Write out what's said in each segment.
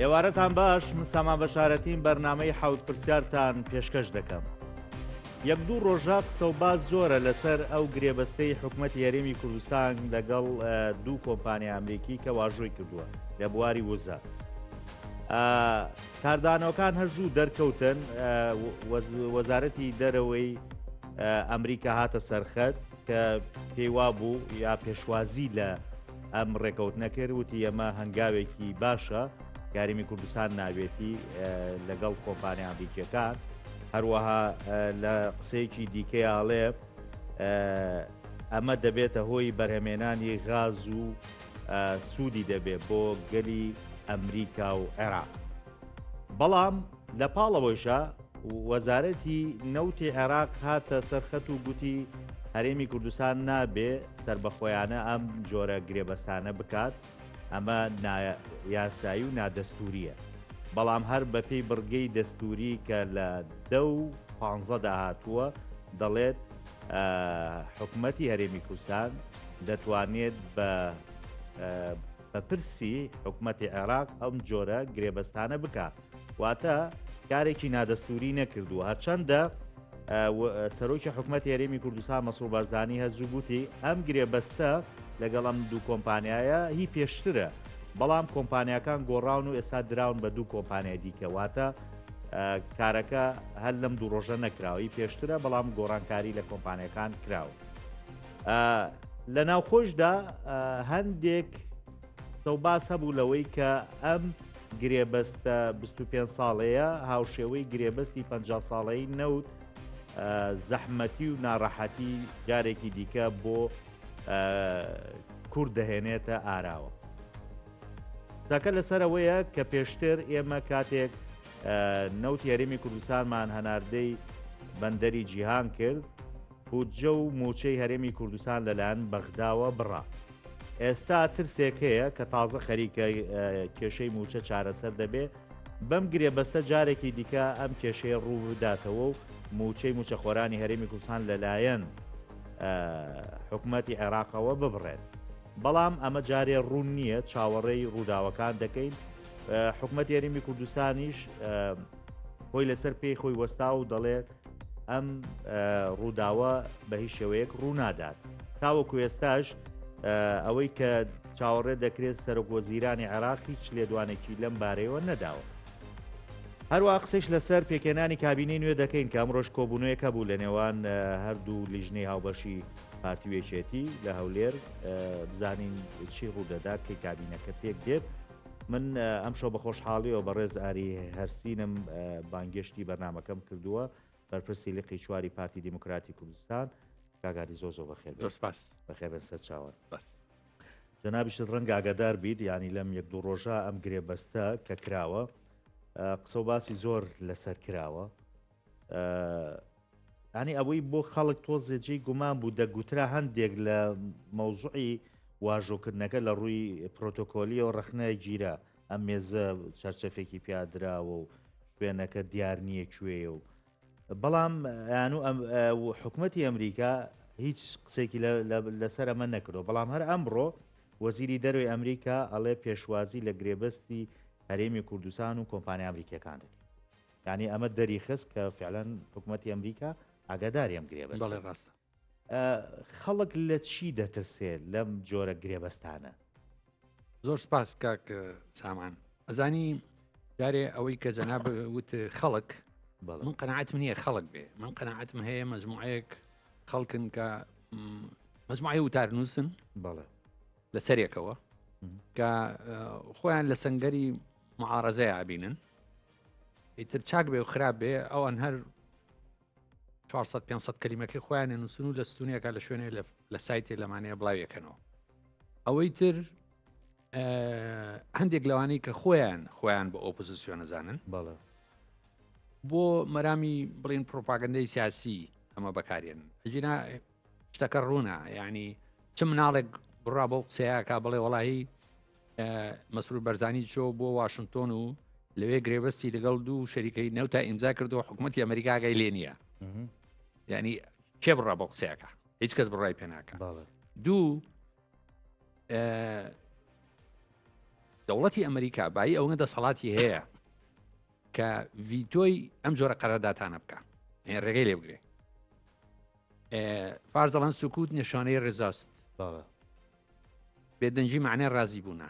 ئێوارەتان باش من سامان بەشارەتیم بەرنامەی حەوت پرسیارتان پێشکەش دەکەم. یەک دوو ڕۆژە قسە و باس زۆرە لەسەر ئەو گرێبەستەی حکومەتی هەرێمی کوردستان لەگەڵ دوو کۆمپانیا ئەمریکی کە واژۆی کردووە لە بواری وزە. کاردانەوەکان هەر زوو دەرکەوتن وەزارەتی دەرەوەی ئەمریکا هاتە سەرخەت کە پێیوا بوو یا پێشوازی لە ئەم ڕێکەوتنە کرد وتی ئەمە هەنگاوێکی باشە گاریمی کوردستان ناوێتی لەگەڵ کۆمپانیا ئەمریکیەکان هەروەها لە قسەیەکی دیکەیاڵێ ئەمە دەبێتە هۆی بەرهەمێنانی غاز و سوودی دەبێت بۆ گەلی ئەمریکا و عێراق. بەڵام لە پاڵەوەیشا وەزارەتی نەوتی عێراق هاتە سەر خەت و گوتی هەرێمی کوردستان نابێ سەربەخۆیانە ئەم جۆرە گرێبەستانە بکات، ئەمە نایاسایی و نادەستوورییە. بەڵام هەر بەپێی بڕگەی دەستووری کە لە دە و پانزەدا هاتووە دەڵێت حکومەتی هەرێمی کوردستان دەتوانێت بە بە پرسی حکومەتی عێراق ئەم جۆرە گرێبەستانە بکا واتە کارێکی نادەستوری نەکردووە هەرچەندە سەرۆکی حکومەت هەرێمی کوردستان مەسرور بارزانی هەزوو گوتی ئەم گرێبەستە لەگەڵ ئەم دوو کۆمپانیایە هی پێشترە بەڵام کۆمپانیاکان گۆڕاون و ئێستا دراون بە دوو کۆمپانیای دیکە واتە کارەکە هەر لەم دوو ڕۆژە نەکراوە پێشترە بەڵام گۆڕانکاری لە کۆمپانیەکان کراوە لە ناوخۆشدا هەندێک باس هەبوو لەوەی کە ئەم گرێبەستە 25 ساڵەیە هاوشێوەی گرێبەستی 50 ساڵەی نەوت زەحمەتی و ناڕەحەتی جارێکی دیکە بۆ کورد دەهێنێتە ئاراوە. قسەکە لەسەر ئەوەیە کە پێشتر ئێمە کاتێک نەوتی هەرێمی کوردستانمان هەناردەی بەندەری جیهان کرد بودجە و موچەی هەرێمی کوردستان لەلایەن بەغداوە بڕا. ئێستا ترسێک هەیە کە تازە خەریکە کێشەی موچە چارەسەر دەبێ بەم گرێبەستە جارێکی دیکە ئەم کێشەیە ڕوو بداتەوە و موچەی موچەخۆرانی هەرێمی کوردستان لەلایەن حکومەتی عێراقەوە ببڕێت. بەڵام ئەمە جارێ ڕوون نییە چاوەڕێی ڕووداوەکان دەکەین حکومەتی هەرێمی کوردستانیش خۆی لەسەر پێی خۆی وەستا و دەڵێت ئەم ڕووداوە بە هیچ شێوەیەک ڕوونادات تاوەکو ئێستاش ئەوەی کە چاوەڕێ دەکرێت سەرۆک وەزیرانی عێراق هیچ لێدوانێکی لەم بارەیەوە نەداوە. هەروە قسەش لەسەر پێکێنانی کابینەی نوێ دەکەین کە ئەمڕۆژ کۆبوونەوەیەک هەبوو لە نێوان هەردوو لیژنەی هاوبەشی پارتی و یەکێتی لە هەولێر بزانین چی ڕوودەدات کە کابینەکە پێک دێت من ئەمشەو بە خۆشحاڵیەوە بەڕێز ئاری هەرسینم بانگێشتی بەرنمەکەم کردووە بەرپرسی لقی چواری پارتی دیموکراتی کوردستان کاگاری زۆر زۆر بەخێر زۆر سپاس بەخێر بن سەرچاوان بەس جەنابیشت ڕەنگە ئاگادار بیت یعنی لەم یەک دوو ڕۆژە ئەم گرێبەستە کە کراوە قسە و باسی زۆر لەسەر کراوە ینی ئەوەی بۆ خەڵک تۆزێ جێی گومان بوو دەگوترا هەندێک لە مەوزوعی واژۆکردنەکە لە ڕووی پرۆتۆکۆلیەوە ڕەخنە گیرا ئەم مێزە چەرچەفێکی پیادراوە و شوێنەکە دیار نییە کوێیە و بەڵام یان و حکوومەتتی ئەمریکا هیچ قسێکی لەسەر ئەمە نەکردو بەڵام هەر ئەمڕۆ وەزیری دەروی ئەمریکا ئەڵێ پێشوازی لە گرێبەستی هەرێمی کوردستان و کۆمپانیا ئەمریکیەکان دەکەن یانی ئەمە دەری خست کە فعلەن حکوومەتتی ئەمریکا ئاگاداری ئەم گرێبەستە بەڵێ ڕاستە خەڵک لە چی دەترسێت لەم جۆرە گرێبەستانە زۆر سپاس کاک سامان ئەزانی جارێ ئەوەی کە جەناب وت خەڵک من قەنەعەتم نییە خەڵک بێ من قەنەعەتم هەیە مەجموعەیەک خەڵکن کە مەجموعەی وتار نووسن بەڵێ لەسەرێکەوە کە خۆیان لە سنگەری معارەزەیە ئەبینن ئیتر چاک بێ و خراپ بێ ئەوان هەر 400 500 کەلیمەکەی خۆیان نووسن و لە ستونێکە لە شوێنێ لە سایتێ لەمانەیە بڵاویەکەنەوە ئەوەی تر هەندێک لەوانەی کە خۆیان خۆیان بە ئۆپۆزیسیۆنەزانن بەڵێ بۆ مەرامی بڵین پرۆپاگەندەی سیاسی ئەمە بەکارێن ئەگینا شتەکە ڕوونە یعنی چ مناڵێک بڕا بۆ قسەیەکە بڵێ وەڵی مەسرور بەرزانی چۆ بۆ واشنگتۆن و لەوێ گرێبەستی لەگەڵ دوو شەریکەی نەوتا ئیمزا کردو حکوومەتتی ئەمریکاگەی لێ نییە ینی کێ بڕا بۆ قسەیەکە هیچ کەس بڕای پێ ناکە دوو. دەوڵەتی ئەمریکا بایی ئەوەنە دەسەڵاتی هەیە کە ڤیتۆی ئەم جۆرە قەرەداتانە بکە ڕێگەی لێ بگرێ فارزەڵەن سکوت نیشانەی ڕزاست بێدەنگی معنای ڕازی بوونە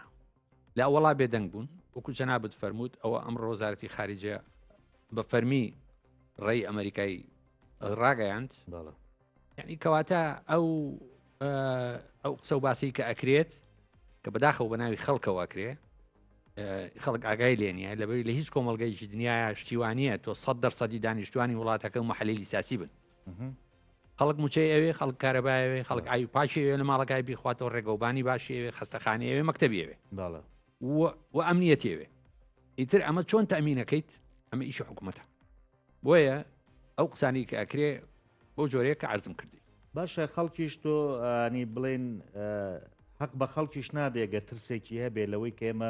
لە وەڵا بێدەنگ بوون وەکو جەنابت فەرمووت ئەوە ئەمڕۆ وەزارەتی خارجە بە فەرمی ڕێی ئەمریکای ڕاگەیاند یعنی کەواتە ئەو ئەو قسە و باسی کە ئەکرێت کە بەداخەوە بە ناوی خەڵکەوە ئەکرێ خەڵک ئاگای لێ نییە لەبەری لە هیچ کۆمەلگەیەکی دنیاە شتیوانە تۆ سە دەرسەدی دانیشتوانی وڵاتەکە و محللی سیاسی بن خەڵک موچەی ئەوێ خەڵک کارەبایەوێ خەڵک ئاوی پاکی ئەوێ لە ماڵەکای بیخواتەوە ڕێگەوبانی باشی ئەوێ خەستەخانەی ئەوێ مەکتەبی ئەوێ و ئەمنیەتی ئەوێ ئیتر ئەمە چۆن تەمینەکەیت ئەمە ئیشی حکوومەتە بۆیە ئەو قسانی کە ئەکرێ بۆ جۆرەیە کە عرضم کردی باشە خەڵکیش تۆ ینی بڵێن حەق بە خەڵکیش نادێ گەر ترسێکی هەبێ لەوەی کە ئێمە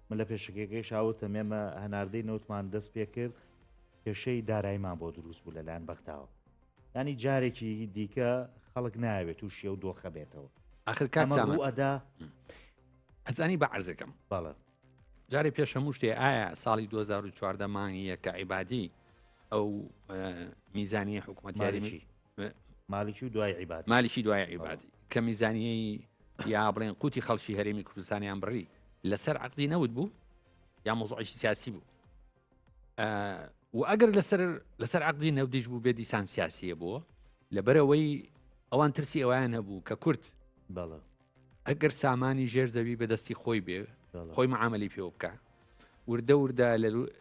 من لە پێشەکەکەی شاوتم ئێمە هەناردەی نەوتمان دەست پێ کرد کێشەی داراییمان بۆ دروست بوو لەلایەن بەغداوە ینی جارێکی دیکە خەڵک ناوێت تووشی ئەو دۆخە بێتەوە ئاخر کاک ئەدا ئەزانی بە عرزەکەم بەڵێ جارێ پێش هەموو شتێ ئایا ساڵی 2014 مانگی یەکە عیبادی ئەو میزانیە حکوومەت یاریی مالکی و دوای عیباد مالکی دوای عیبادی کە میزانیەی یا بڵێن قوتی خەڵکی هەرێمی کوردستانیان بڕی لەسەر عقدی نەوت بوو یا مۆزعێکی سیاسی بوو و ئەگەر لەسەر لەسەر عقدی نەودیش بوو بێ دیسان سیاسیە بووە لەبەرەوەی ئەوان ترسی ئەویان هەبوو کە کورد بەڵێ ئەگەر سامانی ژێر زەوی بەدەستی خۆی بێ خۆی معاملی پێوە بکە وردە وردە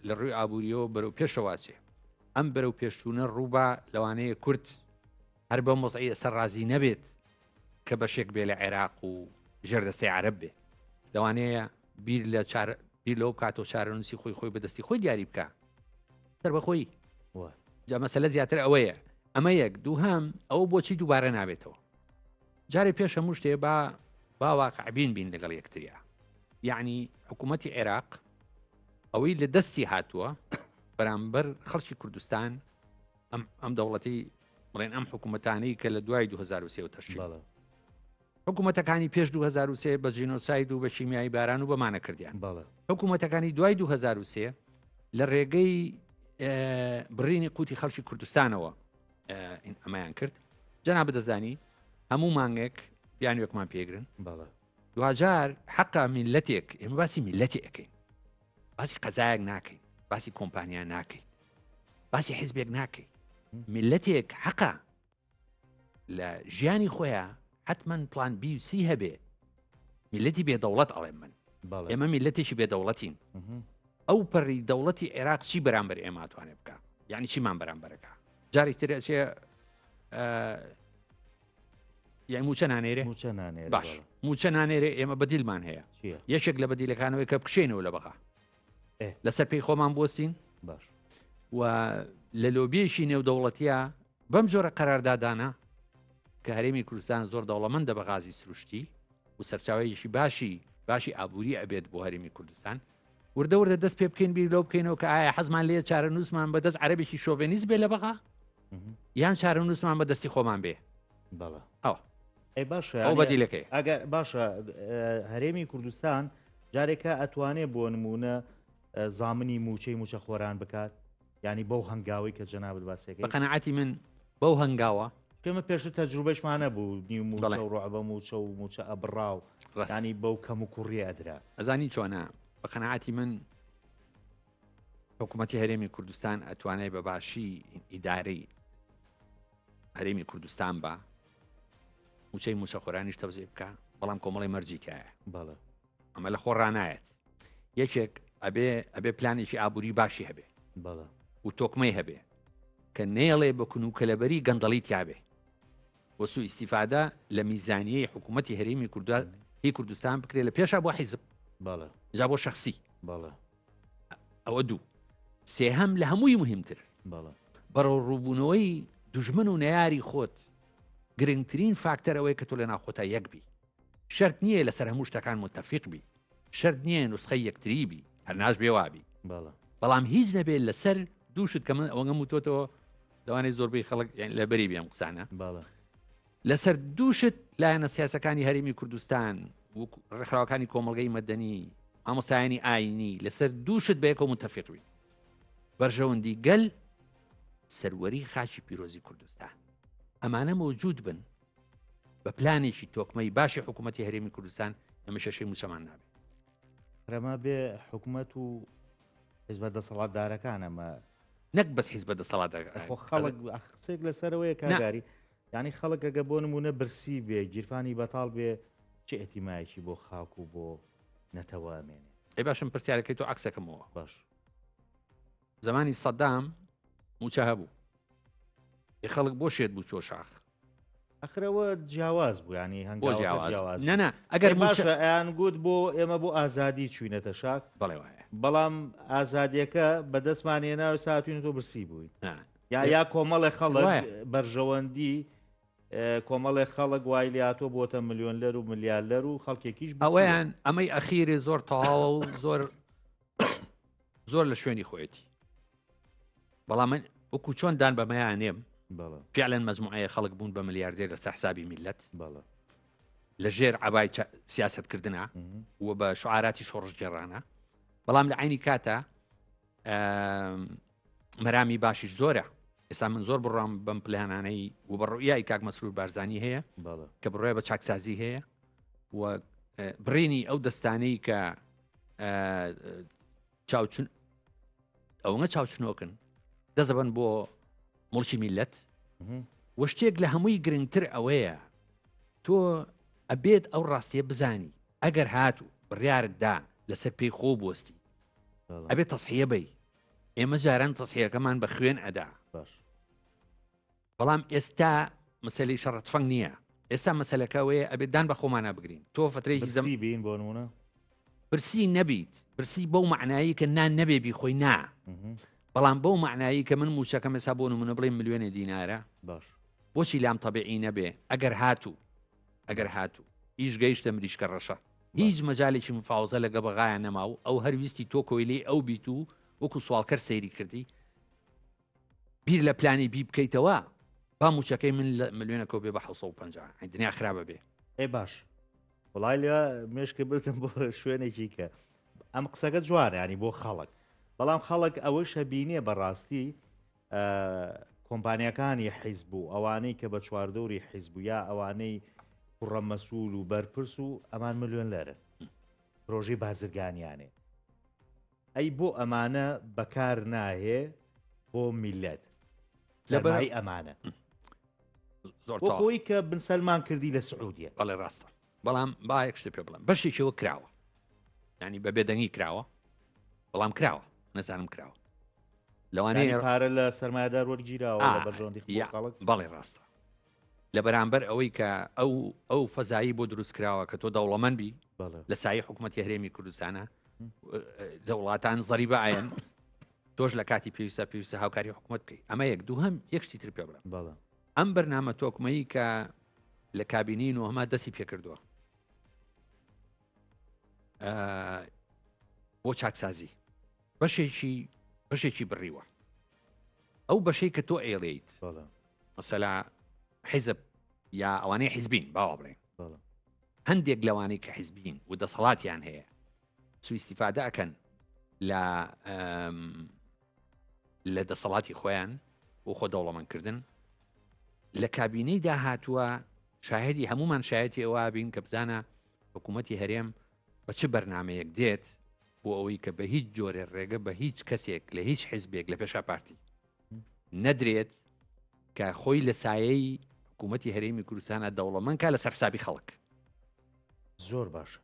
لە ڕووی ئابووریەوە بەرەو پێشەواچێ ئەم بەرەو پێشچوونە ڕووبا لەوانەیە کورد هەر بەم وەزعی ئێستا ڕازی نەبێت کە بەشێک بێ لە عێراق و ژێردەستەی عەرەب بێ لەوانەیە بیر لە چار بیر لەوە بکاتەوە چارەنووسی خۆی خۆی بەدەستی خۆی دیاری بکە سەر بەخۆی جا مەسەلە زیاتر ئەوەیە ئەمە یەک دووهەم ئەوە بۆچی دووبارە نابێتەوە جارێ پێش هەموو شتێ با با واقعبین بین لەگەڵ یەکتریا یعنی حکوومەتی عێراق ئەوەی لە دەستی هاتووە بەرامبەر خەڵکی کوردستان ئەم ئەم دەوڵەتی بڵێن ئەم حکوومەتانەی کە لە دوای 2023 تەشکیل حکوومەتەکانی پێش 2023 بە جینۆساید و بە شیمیایی باران و بەمانە کردیان حکوومەتەکانی دوای 2023 لە ڕێگەی بڕینی قوتی خەڵکی کوردستانەوە ئەمەیان کرد جەنا بدەزانی هەموو مانگێک بیانوێکمان پێگرن دواجار حەقا میلەتێک ئێمە باسی میلەتی ئەەکەین باسی قەزایەک ناکەین باسی کۆمپانیا ناکەین باسی حیزبێک ناکەی میلەتێک حەقە لە ژیانی خۆیان حتمما پلان بی و سی هەبێ میلەتی بێ دەوڵەت ئەڵێم من ئێمە میلەتێکی بێ دەوڵەتین ئەو پەڕی دەوڵەتی عێراق چی بەرامبەر ئێمە توانێت بکە یعنی چیمان بەرامبەرەکە جارێک تر ئەچێ یای موچە نانێرێ موچە نانێرێ باش موچە نانێرێ ئێمە بەدیلمان هەیە یەکێک لە بەدیلەکانەوەی کە بکشێنەوە لە بەغا لەسەر پێی خۆمان بوەستین باش و لە لۆبیەکی نێودەوڵەتیە بەم جۆرە قەراردادانە کە هەرێمی کوردستان زۆر دەوڵەمەندە بە غازی سروشتی و سەرچاوەیەکی باشی باشی ئابووری ئەبێت بۆ هەرێمی کوردستان وردە وردە دەست پێ بکەین بیر لەو بکەینەوە کە ئایا حەزمان لێ چارەنووسمان بەدەست عەرەبێکی شۆڤێنیست بێ لە بەغا یان چارەنووسمان بەدەستی خۆمان بێ بەڵێ ئەوە ئەی باشە ئەو بەدیلەکەی ئەگەر باشە هەرێمی کوردستان جارێکە ئەتوانێ بۆ نمونە زامنی موچەی موچە خۆران بکات ینی بەو هەنگاوی کە جەنابەت باسەکەی بە قەنەعاتی من بەو هەنگاوە پێمە پێشتر تەجروبەشمانە بوو نیو موچە و ڕعبە موچە و موچە ئەبڕا و ینی بەو کەم و کوڕی ئەدرا ئەزانی چۆنە بە قەنەعاتی من حکوومەتی هەرێمی کوردستان ئەتوانێت بە باشی ئیدارەی هەرێمی کوردستان بە موچەی موچەخۆرانیش تەوزیع بکە بەڵام کۆمەڵی مەرجی تایە بەڵێ ئەمە لە خۆ ڕنایەت یەکێک ئەبێ ئەبێ پلانێکی ئابووری باشی هەبێ بەڵێ و تۆکمەی هەبێ کە نێڵێ بە کون و کەلەبەری گەندەڵی تیاابێ وە سو ئیسیفادە لە میزانیەی حکوومەتتی هەرێمی کوردستان هی کوردستان بکرێت لە پێشا بۆ حیزب بەڵێ جا بۆ شخصی بەڵێ ئەوە دوو سێهەم لە هەمووی مهمتر بەڕەو ڕووبوونەوەی دوژمن و نەیاری خۆت گرنگترین فاکتەر ئەوەیە کە تۆ لە ناوخۆتا یەک بی شەرت نییە لەسەر هەموو شتەکان متەفیق بی شەرت نییە نوسخەی یەکتری بی هەر ناش بێ وابی بەڵام هیچ نەبێت لەسەر دوو شت کە من ئەوەنگەم وتۆتەوە لەوانەیە زۆربەی خەڵک لەبەری بێم قسانە لەسەر دوو شت لایەنە سیاسەکانی هەرێمی کوردستان و ڕێکخراوەکانی کۆمەڵگەی مەدەنی، مامۆستایانی ئاینی لەسەر دوو شت بەیەکەوە متفق بین بەرژەوەندی گەل سەروەری خاکی پیرۆزی کوردستان ئەمانە مەوجود بن بە پلانێکی تۆکمەی باشی حکوومەتتی هەرێمی کوردستان ئەمە شەشەی موچەمان نابێت رەما بێ حکوومەت و حزبە دەسەڵاتدارەکان ئەمە نەک بەس حیزبە دەسەڵاتدارەکان خۆ خەڵک قسێک لەسەرەوەیە کاگاری یانی خەڵک ئەگە بۆ نموونە برسی بێ، گیرفانی بەتاڵ بێ، چ ئیتیمایەکی بۆ خاک و بۆ نەتەوە ئەمێنێ؟ ئەی باشم پرسیارەکەی تۆ عەکسەکەمەوە. باش. زمانی سەدام موچە هەبوو. ئێ خەڵک بۆ شێت بوو چۆ شاخ. ئەخر ئەوە جیاواز بوو ینی هەنگاوەکە جیاواز بوو. نا ئەگەر ئێ باشە ئەیان گوت بۆ ئێمە بۆ ئازادی چوینەتە شاخ. بەڵێ وایە. بەڵام ئازادیەکە بەدەستمان هێنا و ساتوینەتەوە برسی بووین. یا یا کۆمەڵێ خەڵک بەرژەوەندی کۆمەڵێ خەڵک وای لاتۆ بۆتە ملیۆنلەر و ملیارلەر و خەڵکێکیش ئەوەیان ئەمەی ئەخیری زۆر تەواوە و زۆر زۆر لە شوێنی خۆیەتی بەڵام من وەکو چۆن دان بەمەیانێم فعلەن مەزموعەیە خەڵک بوون بە ملیاردێر لەسەر حسابی میلەت لە ژێر عبای سیاستکردە و بە شعاراتی شۆڕشگێڕانە بەڵام لە عینی کاتە مەرامی باشیش زۆرە ئێستا من زۆر بڕام بەم پلانانەی و بە ڕوئیای کاک مەسرور بارزانی هەیە کە بڕێ بە چاکسازی هەیە و بڕینی ئەو دەستانەی کە چاوچون ئەوەنە چاوچنۆکن دەزەبن بۆ مڵکی میلەت و شتێک لە هەمووی گرنگتر ئەوەیە تۆ ئەبێت ئەو ڕاستیە بزانی ئەگەر هاتوو بڕیارت دا لەسەر پێی خۆ بوەستی ئەبێت تەسحیە بی ئێمە جاران تەسحیەکەمان بە خوێن ئەدا بەڵام ئێستا مەسلی شەڕە تفەنگ نییە ئێستا مەسلەکەەوەیە ئەبێت دان بە خۆمانە بگرین تۆ فترەیەکی زەمی بین بۆ نمونە برسی نەبیت برسی بەو معنایی کە نان نەبێ بیخۆی نا بەڵام بەو معنایی کە من موچەکەم ئێستا بۆ نمونە بڵێ ملیۆنێ دینارە باش بۆچی لام تەبیعی نەبێ ئەگەر هاتوو ئەگەر هاتوو ئیش گەیشتە مریشکە ڕەشە هیچ مەجالێکی مفاوزە لەگە بەغایان نەما و ئەو هەر ویستی تۆ کۆیلەی ئەو بیت و وەکو سواڵکەر سەیری کردی بیر لە پلانی بی بکەیتەوە با موچەکەی من لە ملیۆنەکەەوە بێ بە 1950 دنیا خراپە بێ. ئێ باش وڵای لە مێشکە بردم بۆ شوێنێکی کە ئەم قسەکە جوانە ینی بۆ خەڵک بەڵام خەڵک ئەوەش هەبینێ بەڕاستی کۆمپانیاکانی حیزب و ئەوانەی کە بە چواردەوری حیزب و یا ئەوانەی کوڕە مەسول و بەرپرس و ئەمان ملیۆن لەرن پرۆژەی بازرگانیانێ ئەی بۆ ئەمانە بەکار ناهێ بۆ میلەت لەبەرای ئەمانە زۆر بۆی کە بن سەلمان کردی لە سعودیە بەڵێ ڕاستە بەڵام با یەک شتە پێ بڵێم بەشێکەوە کراوە ینی بە بێدەنگی کراوە بەڵام کراوە نەزانم کراوە لەوانەیە پارە لە سەرمایهدار وەرگیراوە لە بەرژەوەندی خەڵک بەڵێ ڕاستە لە بەرامبەر ئەوەی کە ئەو ئەو فەزایی بۆ دروست کراوە کە تۆ دەوڵەمەند بی لە سایە حکوومەتتی هەرێمی کوردستانە لە وڵاتان زەریبە ئاەن تۆش لە کاتی پێویستە پێویستە هاوکاری حکوومەت بکەیت ئەمە یەک دووهم یەک شتی تر پێ بڵێم ئەم بەرنامە تۆکمەیی کە لە کابینی نۆهەما دەستی پێکردووە بۆ چاکسازی بەشێکی بەشێکی بڕیوە ئەو بەشەی کە تۆ ئێڵیت مەسەلا حیزب یا ئەوانەی حیزبین باوا بڵێن هەندێک لەوانەی کە حیزبین و دەسەڵاتیان هەیە سویستیفادە ئەکەن لە لە دەسەڵاتی خۆیان بۆ خۆ دەوڵەمەندکردن لە کابینەی داهاتووە شاهدی هەمومان شایەتی ئەوە بین کە بزانە حکوومەتی هەرێم بە چ بەرنمەیەک دێت بۆ ئەوەی کە بە هیچ جۆرێ ڕێگە بە هیچ کەسێک لە هیچ حزبێک لە پێشا پارتی نەدرێت کە خۆی لە سایەی حکوومەتی هەرێمی کوردستانە دەوڵەمەند کا لەسەر حسابی خەڵک. زۆر باشە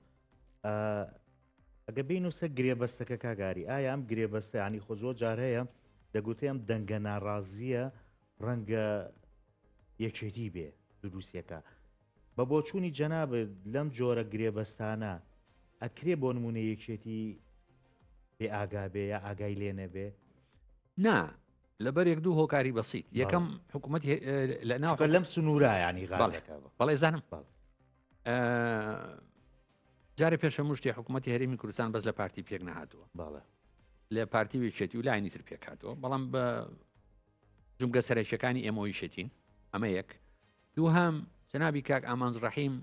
ئەگە بینوسە سەر گرێبەستەکە کاگاری ئایا ئەم گرێبەستە ینی خۆ زۆر جار هەیە دەگوتێ ئەم دەنگە ناڕازیە ڕەنگە یەکێتی بێ دروستەکە بە بۆچوونی جەنابت لەم جۆرە گرێبەستانە ئەکرێ بۆ نمونە یەکێتی بێ ئاگا بێ یا ئاگای لێ نەبێ؟ نا لەبەر یەک دوو هۆکاری بەسیت یەکەم حکوومەت لە ناو لەم سنوورە ینی غازەکە بەڵێ زانم جارێ پێش هەموو شتێ حکوومەتی هەرێمی کوردستان بەس لە پارتی پێک نەهاتووە بەڵێ لە پارتی وێچێتی و لایانی تر پێک هاتووە بەڵام بە جومگە سەرەکیەکانی ئێمەوەی شێتین ئەمە یەک دووهام جەنابی کاک ئامانج ڕەحیم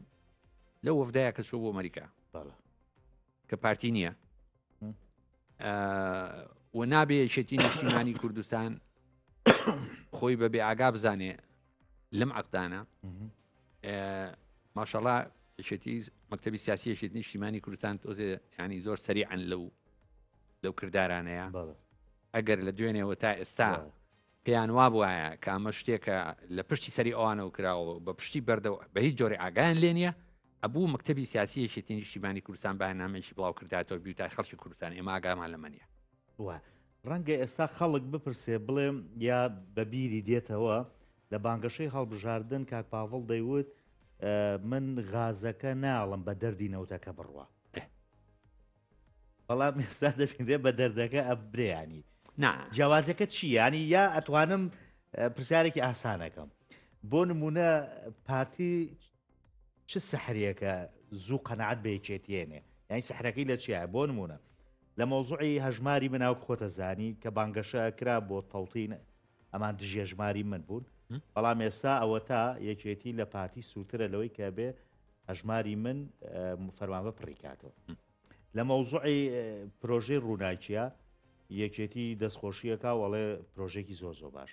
لەو وەفدایە کە چوو بۆ ئەمریکا بەڵێ کە پارتی نییە. و نابێ یەکێتی نیشتیمانی کوردستان خۆی بە بێ ئاگا بزانێ لەم عقدانە ماشەڵا یەکێتی مەکتتەبی سیاسی یەکێتی نیشتیمانی کوردستان تۆزێ ینی زۆر سەریعن لەو لەو کردارانەیە ئەگەر لە دوێنێەوە تا ئێستا پێیان وابوایە کە ئەمە شتێکە لە پشتی سەری ئەوانەوە کراوە بە پشتی بەردەوە بە هیچ جۆرێ ئاگایان لێ نییە ئەبوو مەکتەبی سیاسی یەکێتی نیشتیمانی کوردستان بەیاننامەیەکی بڵاو کرداتەوە بیوتای خەڵکی کوردستان ئێمە ئاگامان لەمە نییە. وا ڕەنگە ئێستا خەڵک بپرسێ بڵێ یا بە بیری دێتەوە لە بانگەشەی هەڵبژاردن کاک پاڤڵ دەیوت من غازەکە ناڵم بە دەردی نەوتەکە بڕوا. بەڵام ئێستا دەبینرێ بە دەردەکە ئەبرێ ینی جیاوازەکە چی ینی یا ئەتوانم پرسیارێکی ئاسانەکەم بۆ نمونە پارتی چ سەحرێکە زوو قەنەعات بە یەکێتیێنێ یانی سەحرەکەی لە چیە بۆ نمونە لە مەوزوعی هەژماری مناوک خۆتە زانی کە بانگەشە کرا بۆ تەوتین ئەمان دژێژماری من بوون بەڵام ئێستا ئەوە تا یەکێتی لە پارتی سوورترە لەوەی کە بێ هەژماری من فەرمانبە پڕیکاتەوە لە مەوزوعی پرۆژەی ڕووناکیە یەکێتی دەستخۆشیەکە وەڵێ پرۆژێکی زۆر زۆر باش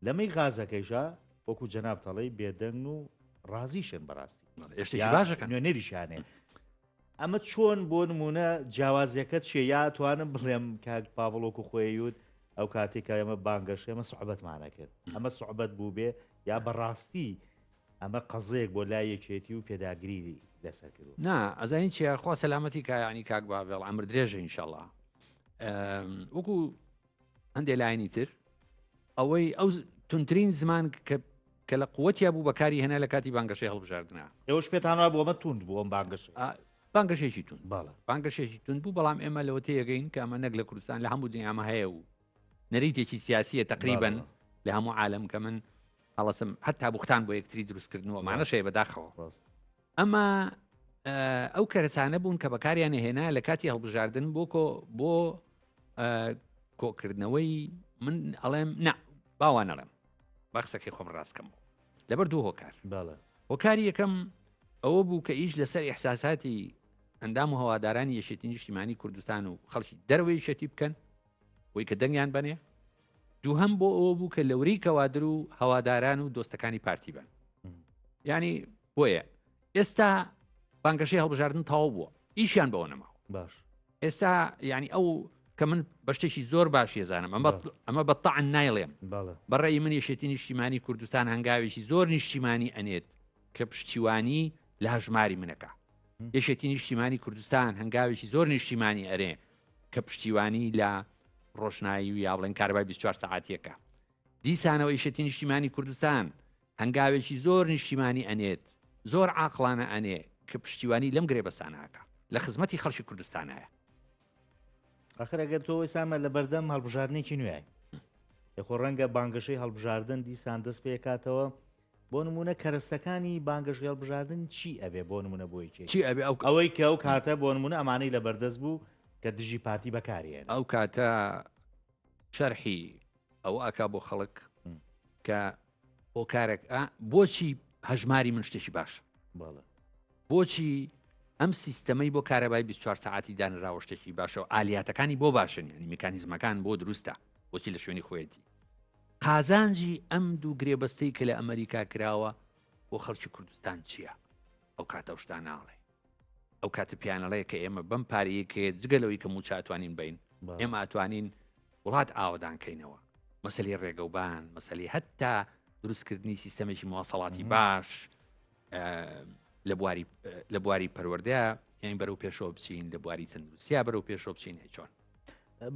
لەمەی غازەکەیشا وەکو جەناب تەڵی بێدەنگ و ڕازیشن بەڕاستی باشەکە نوێنەریشانێ ئەمە چۆن بۆ نمونە جیاوازیەکە چیە یا توانم بڵێم کاک پاڤڵ وەکو خۆیوت ئەو کاتێک کە ئێمە بانگەشە ئێمە سوعبەتمانە کرد ئەمە سوعبەت بوو بێ یا بەڕاستی ئەمە قەزەیەک بۆ لای یەکێتی و پێداگری لەسەر کردو نا ئەزانین چیە خوا سەلامەتی کایانی کاک باڤێڵ ئەمر درێژە ئینشەڵا وەکو هەندێک لایەنی تر ئەوەی ئەو تونترین زمان کە کە لە قوتیا بوو بەکاری هێنا لە کاتی بانگەشەی هەڵبژاردنە. ئێوەش پێتان وابوو ئەمە توند بوو ئەم بانگەشەیە؟ بانگەشەیەکی توند بەڵێ بانگەشەیەکی توند بوو بەڵام ئێمە لەوە تێگەین کە ئەمە نەک لە کوردستان لە هەموو دنیا ئەمە هەیە و نەریتێکی سیاسیە تقریبن لە هەموو عالم کە من هەڵەسم هەتا بوختان بۆ یەکتری دروستکردن و ئەمانەش هەیە بەداخەوە ئەمە ئەو کەرەسانە بوون کە بەکاریان هێنا لە کاتی هەڵبژاردن بۆ کۆ بۆ کۆکردنەوەی من ئەڵێم نا باوان ئەڵێم با قسەکەی خۆم ڕاستکەم لەبەر دوو هۆکار هۆکاری یەکەم ئەوە بوو کە ئیش لەسەر ئیحساساتی ئەندام و هەوادارانی یەکێتی نیشتیمانی کوردستان و خەڵکی دەرەوەی یەکێتی بکەن بۆی کە دەنگیان بنێ دووهەم بۆ ئەوە بوو کە لەوری کەوادر و هەواداران و دۆستەکانی پارتی بن ینی بۆیە ئێستا بانگەشەی هەڵبژاردن تەواو بووە ئیشیان بەوە نەماوە باش ئێستا یعنی ئەو کە من بە شتێکی زۆر باش ێزانم ئەمە ئەمە بە تاعن نایڵێم بەڕێی من یەکێتی نیشتیمانی کوردستان هەنگاوێکی زۆر نیشتیمانی ئەنێت کە پشتیوانی لە هەژماری منەکە یەکێتی نیشتیمانی کوردستان هەنگاوێکی زۆر نیشتیمانی ئەرێ کە پشتیوانی لە ڕۆشنایی و یا بڵێن کارەبای 24 سەعاتیەکە دیسانەوە یەکێتی نیشتیمانی کوردستان هەنگاوێکی زۆر نیشتیمانی ئەنێت، زۆر عاقڵانە ئەنێ کە پشتیوانی لەم گرێبەستانە ئەکا، لە خزمەتی خەڵکی کوردستانایە. ئاخر ئەگەر تۆ ئێستا لە بەردەم هەڵبژاردنێکی نوێی خۆ ڕەنگە بانگەشەی هەڵبژاردن دیسان دەست پێکاتەوە بۆ نمونە کەرەستەکانی بانگەشەی هەڵبژاردن چی ئەبێ بۆ نمونە بۆ یەکێتی چی ئەبێ ئەو ئەوەی کە ئەو کاتە بۆ نمونە ئەمانەی لە بەردەست بوو کە دژی پارتی بەکارێن ئەو کاتە شەرحی ئەوە ئەکا بۆ خەڵک کە هۆکارێک بۆچی هەژماری من شتێکی باش بۆچی ئەم سیستەمەی بۆ کارەبای 24 ساعتی دانراوە شتێکی باشەوە ئالیاتەکانی بۆ باشن ینی میکانیزمەکان بۆ دروستە بۆچی لە شوێنی خۆیەتی قازانجی ئەم دوو گرێبەستەی کە لە ئەمریکا کراوە بۆ خەڵکی کوردستان چییە؟ ئەو کاتە شتا ناڵێ ئەو کاتە پیانەڵەیە کە ئێمە بەم پارەیە کە جگە لەوەی کە موچە ئەتوانین بین ئێمە ئەتوانین وڵات ئاوەدانکەینەوە مەسلی ڕێگەوبان مەسلی هەتا دروستکردنی سیستەمێکی موواصلاتی باش لە بواری لە بواری پەروەردە یان بەرەو پێشەوە بچین لە بواری تەندروستیا بەرەو پێشەوە بچین هەی چۆن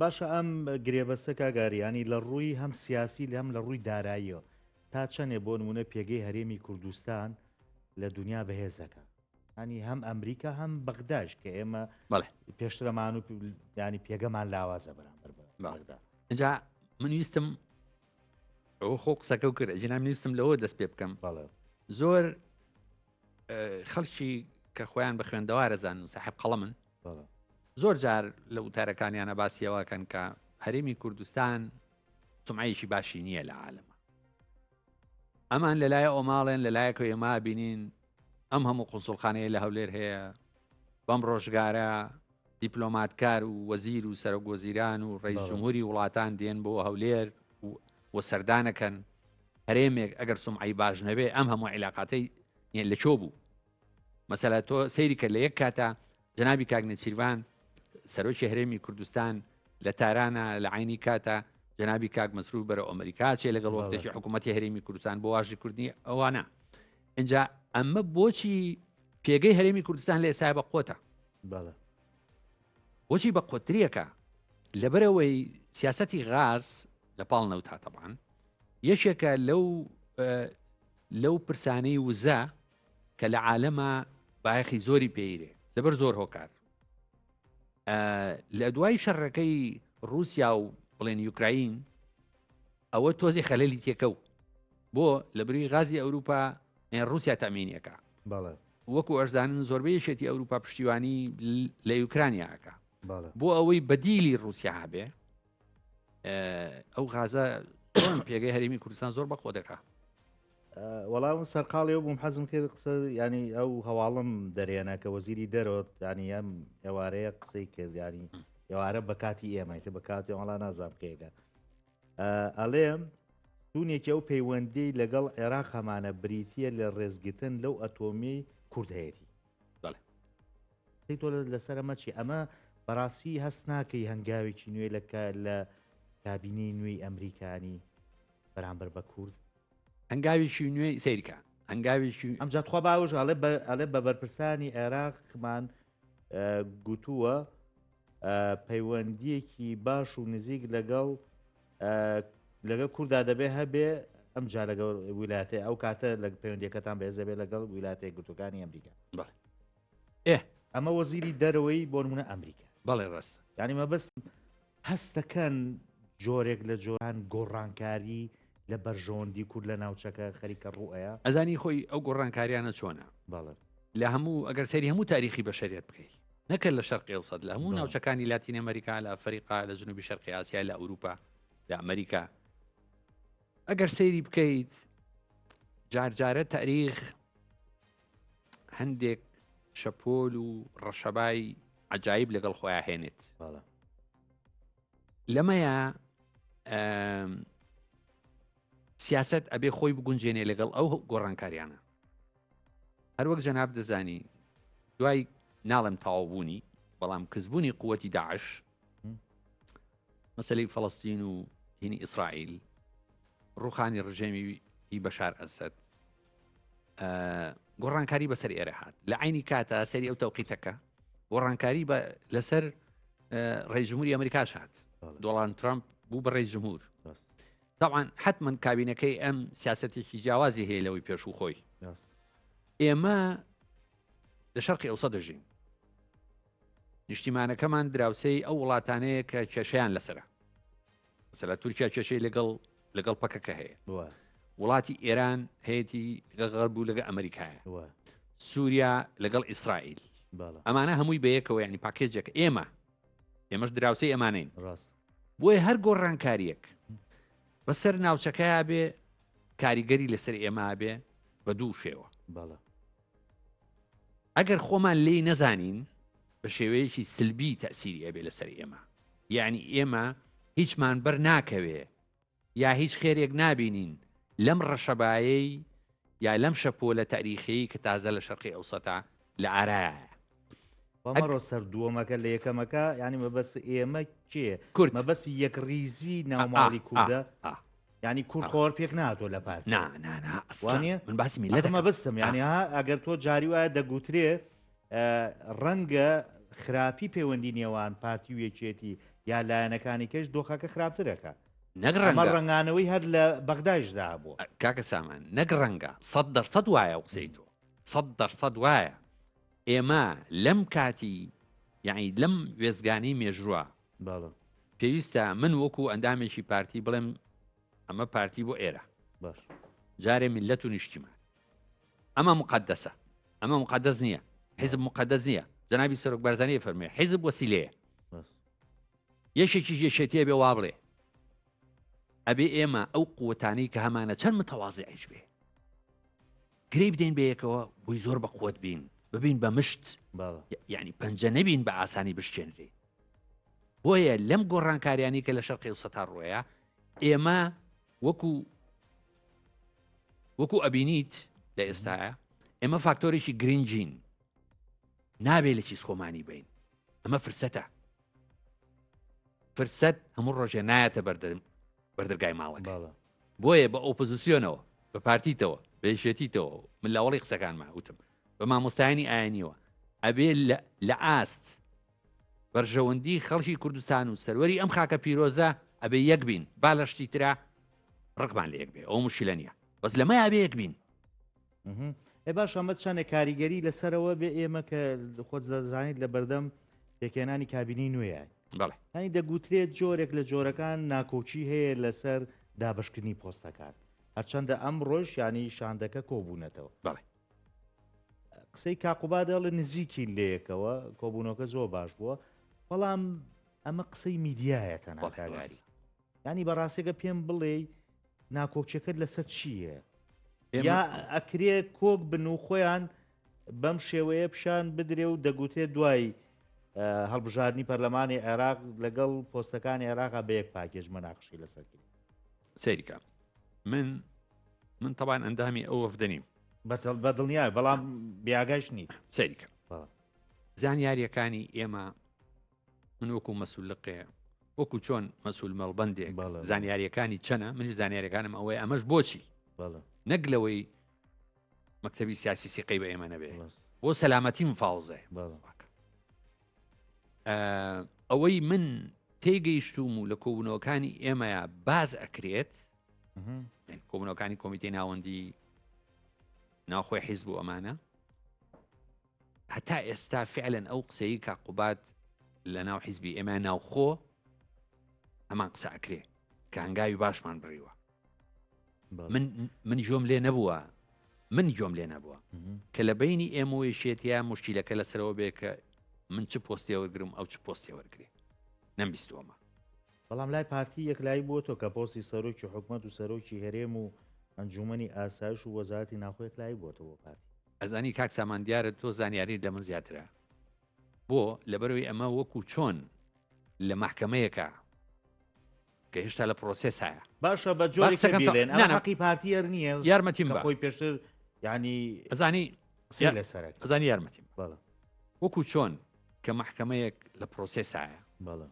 باشە ئەم گرێبەستە کاگاریانی لە ڕووی هەم سیاسی لە هەم لە ڕووی داراییەوە تا چەندێ بۆ نمونە پێگەی هەرێمی کوردستان لە دنیا بەهێزەکە ینی هەم ئەمریکا هەم بەغداش کە ئێمە پێشترەمان و ینی پێگەمان لاوازە بەرامبەر بەغدا اینجا من ویستم ئەوە خۆ قسەکە و کرد ئەجینا ویستم لەوە دەست پێ بکەم زۆر خەڵکی کە خۆیان بە خوێندەوارەزان و ساحب قەڵەمن زۆر جار لە وتارەکانیانە باسیەوەکەن کە هەرێمی کوردستان سمعەیەکی باشی نییە لە عالەمە ئەمان لەلایە ئۆماڵێن لەلایەکە ئێمە بینین ئەم هەموو قونسڵخانەیە لە هەولێر هەیە بەم ڕۆژگارە. دیپلۆماتکار و وەزیر و سەرۆک وەزیران و ڕئیس جمهوری وڵاتان دێن بۆ هەولێر و سەردانەکەن هەرێمێک ئەگەر سومعەی باش نەبێ ئەم هەموو عیلاقاتەی لە چۆ بوو مەسەلا تۆ سەیری کە لە یەک کاتا جەنابی کاک نێچیرڤان سەرۆکی هەرێمی کوردستان لە تارانە لە عینی کاتە جەنابی کاک مەسرور بەرەو ئەمریکا چێ لەگەڵ وەفتێکی حکوومەتی هەرێمی کوردستان بۆ واژی کوردنی ئەوانە اینجا ئەمە بۆچی پێگەی هەرێمی کوردستان لە ئێستا بە قۆتە بۆچی بە قۆتریەکە لەبەرەوەی سیاستی غاز لە پاڵ نەوتا تەبان یەکێکە لەو لەو پرسانەی وزە کە لە عالەما بایەخی زۆری پێیرێ لەبەر زۆر هۆکار لە دوای شەڕەکەی رووسیا و بڵێن یوکراین ئەوە تۆزی خەلەلی تێکە و بۆ لە بری غازی ئەوروپا رووسیا تامینیەکە وەکو ئەرزانن زۆربەی یەکێتی ئەوروپا پشتیوانی لە یوکرانیاکە بۆ ئەوەی بەدیلی رووسیا هەبێ ئەو غازە پێگەی هەرێمی کوردستان زۆر بەخۆ دەکا وەڵام سەرقاڵی ئەو بووم حەزم کرد قسە ینی ئەو هەواڵم دەرێنە کە وەزیری دەرەوە ینی ئەم ئێوارەیە قسەی کرد ینی ئێوارە بە کاتی ئێمە تە بە کاتی وەڵا نازانم کێگە ئەڵێم ستونێکی ئەو پەیوەندی لەگەڵ عێراق هەمانە بریتە لە ڕێزگرتن لەو ئەتۆمی کورد هەیەی بەڵێ تۆ لەسەر ئەمە چی ئەمە بەڕاستی هەست ناکەی هەنگاوێکی نوێ لە لە کابینەی نوێی ئەمریکانی بەرامبەر بە کورد؟ هەنگاوێکی نوێی سەیرکە هەنگاوێکی ئەمجا تخوا باوەش ئەڵێ ئەڵێ بە بەرپرسانی عێراقمان گوتووە پەیوەندیەکی باش و نزیک لەگەڵ لەگەڵ کووردا دەبێ هەبێ ئەم جا لەگەڵ ویلاتێ ئەو کاتە لە پەیوەندیەکەتان بەێزەبێ لەگەڵ ویلاتە گرتوەکانی ئەمریکا ئێ ئەمە وەزیری دەرەوەی بۆ نمونە ئەمریکا بەڵێ ڕاست یعنی مەبەست هەستەکەن جۆرێک لە جۆران گۆڕانکاری لە بەرژەوەندی کورد لە ناوچەکە خەریکە ڕووئەیا؟ ئەزانی خۆی ئەو گۆڕانکاریانە چۆنە؟ بەڵێ. لە هەموو ئەگەر سەیری هەموو تاریخی بەشەریەت بکەی نەکە لە شەرقی ئەوسەت لە هەموو ناوچەکانی لاتین ئەمریکا لە ئەفریقا لە جنوبی شەرقی ئاسیا لە ئەوروپا لە ئەمریکا ئەگەر سەیری بکەیت جارجارە تاریخ هەندێک شەپۆل و ڕەشەبای عجایب لەگەڵ خۆیان هێنێت لەمەیە سیاست ئەبێ خۆی بگونجێنێ لەگەڵ ئەو گۆڕانکاریانە هەروەک جەناب دەزانی دوای ناڵم تەواوبوونی بەڵام کزبوونی قوتی داعش مەسلەی فەڵستین و هینی ئیسرائیل ڕوخانی ڕژێمی هی بەشار ئەسەد گۆڕانکاری بەسەر ئێرە هات لە عینی کاتە سەری ئەو تەوقیتەکە گۆڕانکاری بە لەسەر ڕێی جمهوری ئەمریکاش هات دۆڵان ترامپ بوو بە ڕێی جمهور طبعا حتما کابینەکەی ئەم سیاستێکی جیاوازی هەیە لەوەی پێشوو خۆی ئێمە لە شەرقی ئەوسە دەژین نیشتیمانەکەمان دراوسەی ئەو وڵاتانەیە کە کێشیان لەسرە مەسەلا تورکیا کێشەی لەگەڵ لەگەڵ پەکەکە هەیە وڵاتی ئێران هەیەی لەگەڵ غەرب و لەگە ئەمریکایە سووریا لەگەڵ ئیسرائیل ئەمانە هەمووی بەیەکەوە ینی پاکێجێک ئێمە ئێمەش دراوسەی ئەمانین ڕاست بۆیە هەر گۆڕانکاریەک بەسەر ناوچەکەیا بێ کاریگەری لەسەر ئێمە بێ بە دوو شێوە ئەگەر خۆمان لێی نەزانین بە شێوەیەکی سلبی تەسیری ئەبێ لەسەر ئێمە یعنی ئێمە هیچمان بەر ناکەوێ یا هیچ خێرێک نابینین لەم ڕەشەبایەی یا لەم شەپۆلە تاریخیی کە تازە لە شەرقی ئەوسەتا لە ئارایە. مەڕۆ سەر دووەمەکە لە یەکەمەکە ینی مەبەس ئێمە کێ کورد مەبەسی یەکڕیزی ناوماڵی کوردە ینی کورد خۆر پێک ناتۆ لە پارت وانە من باسی میلەت مەبەستم ینی ها ئەگەر تۆ جاری وایە دەگوترێ ڕەنگە خراپی پەیوەندی نێوان پارتی و یەکێتی یا لایەنەکانی کەش دۆخەکە خراپترەکە نەک ڕەنگە ڕەنگانەوەی هەر لە بەغدایشدا بووە کاکە سامان نەک ڕەنگە 100% وایە و قسەی تۆ 100% وایە ئێمە لەم کاتی یعنی لەم وێستگانی مێژووە پێویستە من وەکو ئەندامێکی پارتی بڵێم ئەمە پارتی بۆ ئێرە باش جارێ میلەت و نیشتیمان ئەمە مقدسە ئەمە مقدس نییە حیزب مقدس نییە جەنابی سەرۆک بارزانانی فەرمێ حیزب وەسیلەیە یەکێکی یەکێتیە بێ وا بڵێ ئەبێ ئێمە ئەو قوتانەی کە هەمانە چەند متەوازیعیش بێ گرێ بدەین بەیەکەوە بۆی زۆر بە قوت بین ببین بە مشت. یعنی پەنجە نەبین بە ئاسانی بشکێنرێ بۆیە لەم گۆڕانکاریانی کە لە شەرقی و سەتا ڕۆیە ئێمە وەکو وەکو ئەبینیت لە ئێستاە ئێمە فاکتۆرێکی گرنگین نابێ لە کیس خۆمانی بین ئەمە فرسەتە فرسەت هەموو ڕۆژێ نایەتە بەردەرگای ماڵەکە بۆیە بە ئۆپۆزیسیۆنەوە بە پارتیتەوە بە یەکێتیتەوە من لاوەڵی قسەکانما وتم بە مامۆستایانی ئاینیەوە ئەبێ لە ئاست بەرژەوەندی خەڵکی کوردستان و سەروەری ئەم خاکە پیرۆزە ئەبێ یەک بین با لە شتی ترا ڕقمان لە یەک بێ ئەو مشکلە نییە بەس لەمە ئەبێ یەک بین. ئێ باش ئەمە چەندێک کاریگەری لەسەرەوە بێ ئێمە کە خۆت دەزانیت لە بەردەم پێکهێنانی کابینەی نوێیە بەڵێ ینی دەگوترێت جۆرێک لە جۆرەکان ناکۆکی هەیە لەسەر دابشکردنی پۆستەکان هەرچەندە ئەم ڕۆژ ینی شاندەکە کۆبوونەتەوە بەڵێ قسەی کاقوبا دەڵێ نزیکین لەیەکەوە کۆبوونەوەکە زۆر باش بووە بەڵام ئەمە قسەی میدیایە تەنها کاگاری ینی بەڕاستێکە پێم بڵێ ناکۆکیەکەت لەسەر چییە یا ئەکرێ کۆک بن و خۆیان بەم شێوەیە پیشان بدرێ و دەگوترێت دوای هەڵبژاردننی پەرلەمانی عێراق لەگەڵ پۆستەکانی عێراقا بە یەک پاکێژ مەناقشی لەسەر کرد سەیرکە من من تەبان ئەندامی ئەو وەفدەنیم بە دڵنیای بەڵام بیاگەش نیت سەیرکە زانیاریەکانی ئێمە من وەکو مەسول لقێ وەکو چۆن مەسول مەڵبندێک زانیاریەکانی چەنە منیش زانیاریەکانم ئەوەی ئەمەش بۆچی نەک لەوەی مەکتتەبی سیاسی سیقەی بە ئێمە نەبێ بۆ سەلامەتی مفاوزێ ئەوەی من تێگەیشتوم و لە کۆبوونەوەکانی ئێمەیە باز ئەکرێت کۆبوونەوەکانی کۆمیتەی ناوەندی ناوخۆی حیزب و ئەمانە هەتا ئێستا فعلەن ئەو قسەی کاک قوباد لە ناو حیزبی ئێمە ناوخۆ هەمان قسە ئەکرێ کە هەنگاوی باشمان بڕیوە من من گوێم لێ نەبووە من گوێم لێ نەبووە کە لە بینی ئێمە و یەکێتیا مشکیلەکە لەسەرەوە بێ کە من چ پۆستێ وەرگرم ئەو چ پۆستێ وەرگێ نەمبیستوەمە بەڵام لای پارتی یەکلایی بووە تۆ کە پۆستی سەرۆکی حکومەت و سەرۆکی هەرێم و ئەنجومەنی ئاسایش و وەزارەتی ناخۆ یەکلایی بووەتەوە بۆ پارتی. ئەزانی کاک سامان دیارە تۆ زانیاریت لە من زیاترە بۆ لەبەرەوەی ئەمە وەکو چۆن لە مەحکەمەیەکە کە هێشتا لە پرۆسێسایە باشە بە جۆرێک قسەکەم بیڵێن نا، ئەمە نا. حەقی پارتی هەر نییە یارمەتیم کە بە خۆی پێشتر یعنی ئەزانی قسەی لەسەرە کرد. ئەزانی یارمەتیم بە. بەڵێ وەکو چۆن کە مەحکەمەیەک لە پرۆسێسایە بەڵێ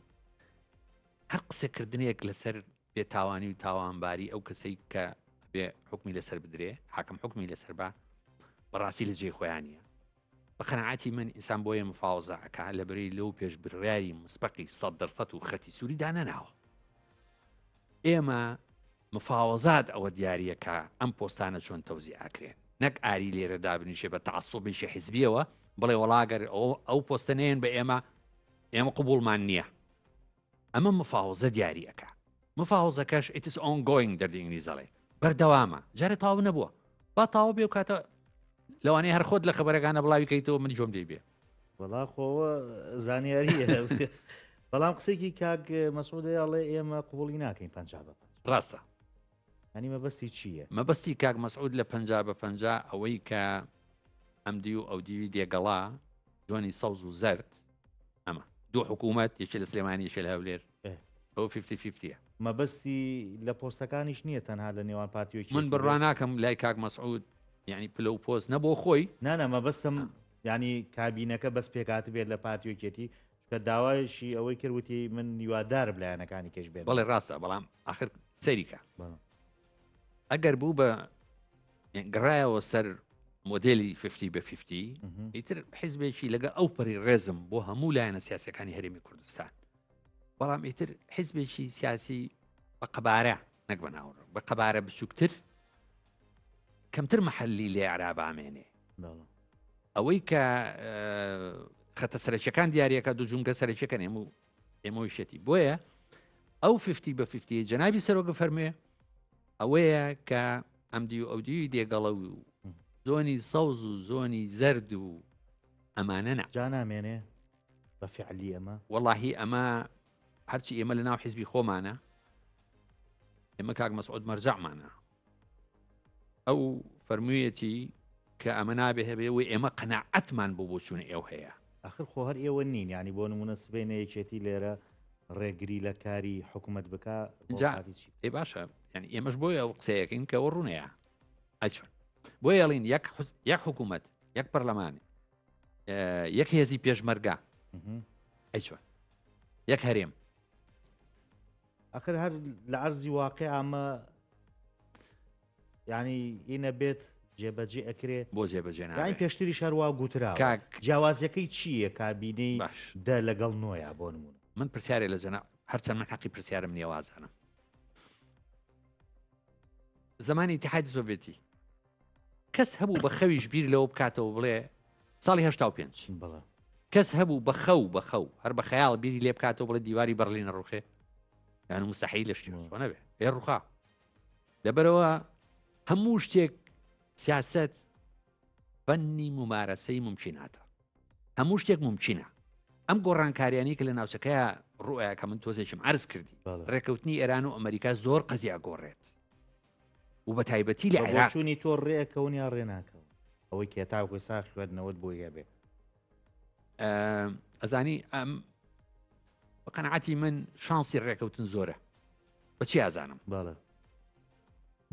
هەر قسەکردنێک لەسەر بێتاوانی و تاوانباری ئەو کەسەی کە بێ حکمی لەسەر بدرێ حاکم حکمی لەسەر بە بەڕاستی لە جێی خۆیانە بە قەنەعاتی من ئینسان بۆیە مفاوەزە ئەکا لە بەرەی لەو پێش بڕیاری مسبقی سە دەرسەد و خەتی سووری دانەناوە ئێمە مفاوەزات ئەوە دیاریە کە ئەم پۆستانە چۆن تەوزی ئاکرێن نەک ئاری لێرە دابنیشێ بە تعسوبێکی حزبیەوە بڵێ وەڵاگەر ئەو پۆستە نێن بە ئێمە ئێمە قوبوڵمان نییە ئەمە مفاوەزە دیاری ئەکا مفاوەزەکەش it's ongoing دەردی ئینگلیز ئەڵێ بەردەوامە جارێ تەواو نەبووە با تەواو بێ و کاتە لەوانەیە هەر خۆت لە خەبەرەکانە بڵاوی کەیتەوە من جۆم لێ بێ وەڵا خۆوە زانیاریە بەڵام قسێکی کاک مەسعودە ئەڵێ ئێمە قوبڵی ناکەین پ بە ڕاستە ئەنی مەبەستی چییە؟ مەبەستی کاک مەسعود لە 50 بە 50 ئەوەی کە ئەم دی و ئەو دیوی دێگەڵا جوانی سەوز و زەرد ئەمە دوو حکوومەت یەکێ لە سلێمانی یەکێ لە هەولێر ئەو 50 50 مەبەستی لە پۆستەکانیش نییە تەنها لە نێوان پارتی و من بڕوا ناکەم لای کاک مەسعود یعنی پلە و پۆست نە بۆ خۆی نانا مەبەستم ینی کابینەکە بەس پێکات بێت لە پارتی و یەکێتی کە داوایشی ئەوەی کرد وتی من هیوادارم لایەنەکانی کەش بێن بەڵێ ڕاستە بەڵام ئاخر سەریکە ئەگەر بوو بە گەڕایەوە سەر مۆدلی 50 بە 50 ئیتر حیزبێکی لەگە ئەو پەری ڕێزم بۆ هەموو لایەنە سیاسەکانی هەرێمی کوردستان بەڵام ئیتر حیزبێکی سیاسی بە قەبارە نەک بە ناوەڕۆک بە قەبارە بچووکتر کەمتر محلی لێ عرابامێنێ ئەوەی کە خەتە سەرەکیەکان دیارەکە دوو جومگە سەرەکیەکەن ئێمە و ئێمەویشێتی بۆیە ئەو 50 بە 50 جەنابی سەرۆکە فەرموێ ئەوەیە کە ئەم دی و ئەو دیوی دێگەڵە و زۆنی سەوز و زۆنی زەرد و ئەمانە نا جا نامێنێ بە فعلی ئەمە وەڵاهی ئەمە هەرچی ئێمە لە ناو حیزبی خۆمانە ئێمە کاک مەسعود مەرجەعمانە ئەو فەرموویەتی کە ئەمە نابێ هەبێ و ئێمە قەناعەتمان بۆ بۆچوونی ئێو هەیە. ئاخر خۆ هەر ئێوە نین یانی بۆ نموونە سبەینێ یەکێتی لێرە ڕێگری لە کاری حکوومەت بکا جا ئێ باشە یانی ئێمەش بۆیە ئەو قسەیەکەین کە ئەوە ڕوونەیە ئەچۆن بۆیە ئەڵین یەک یەک حکوومەت یەک پەرلەمان یەک هێزی پێشمەرگە ئەی چۆن یەک هەرێم ئەخر هەر لە عەرزی واقع ئەمە یعنی ئینە بێت جێبەجێ ئەکرێ بۆ جێبەجێ نابێ پێشتریش هەروا گوترا کاک جیاوازیەکەی چییە کابینەی باش دە لەگەڵ نۆیە بۆ نمونە من پرسیارێ لە جەنا هەرچەند من حەقی پرسیارم نییە وازانم زمانی ئیتحادی سۆڤێتی کەس هەبوو بە خەویش بیر لەوە بکاتەوە بڵێ ساڵی 85 بەڵێ کەس هەبوو بە خەو بە خەو هەر بە خەیاڵ بیری لێ بکاتەوە بڵێ دیواری بەرلین ڕوخێ یان مستحیل لە شتی چۆنە بێ ئێ ڕوخا لەبەرەوە هەموو شتێک سیاست فەنی ممارەسەی ممکناتە هەموو شتێک ممکنە ئەم گۆڕانکاریانی کە لە ناوچەکەی ڕوئە کە من تۆزێکم عرض کردی ڕێککەوتنی ئێران و ئەمریکا زۆر قەزیا گۆڕێت و بە تایبەتی لە عێراقچوونی تۆ ڕێکەون یا ڕێناکەون ئەوەی کە تاوەکو سا خوێندنەوەت بۆی هەبێ ئەزانی ئەم قەنعاتی من شانسی ڕێکەوتن زۆرە بە چی ئازانم بەڵێ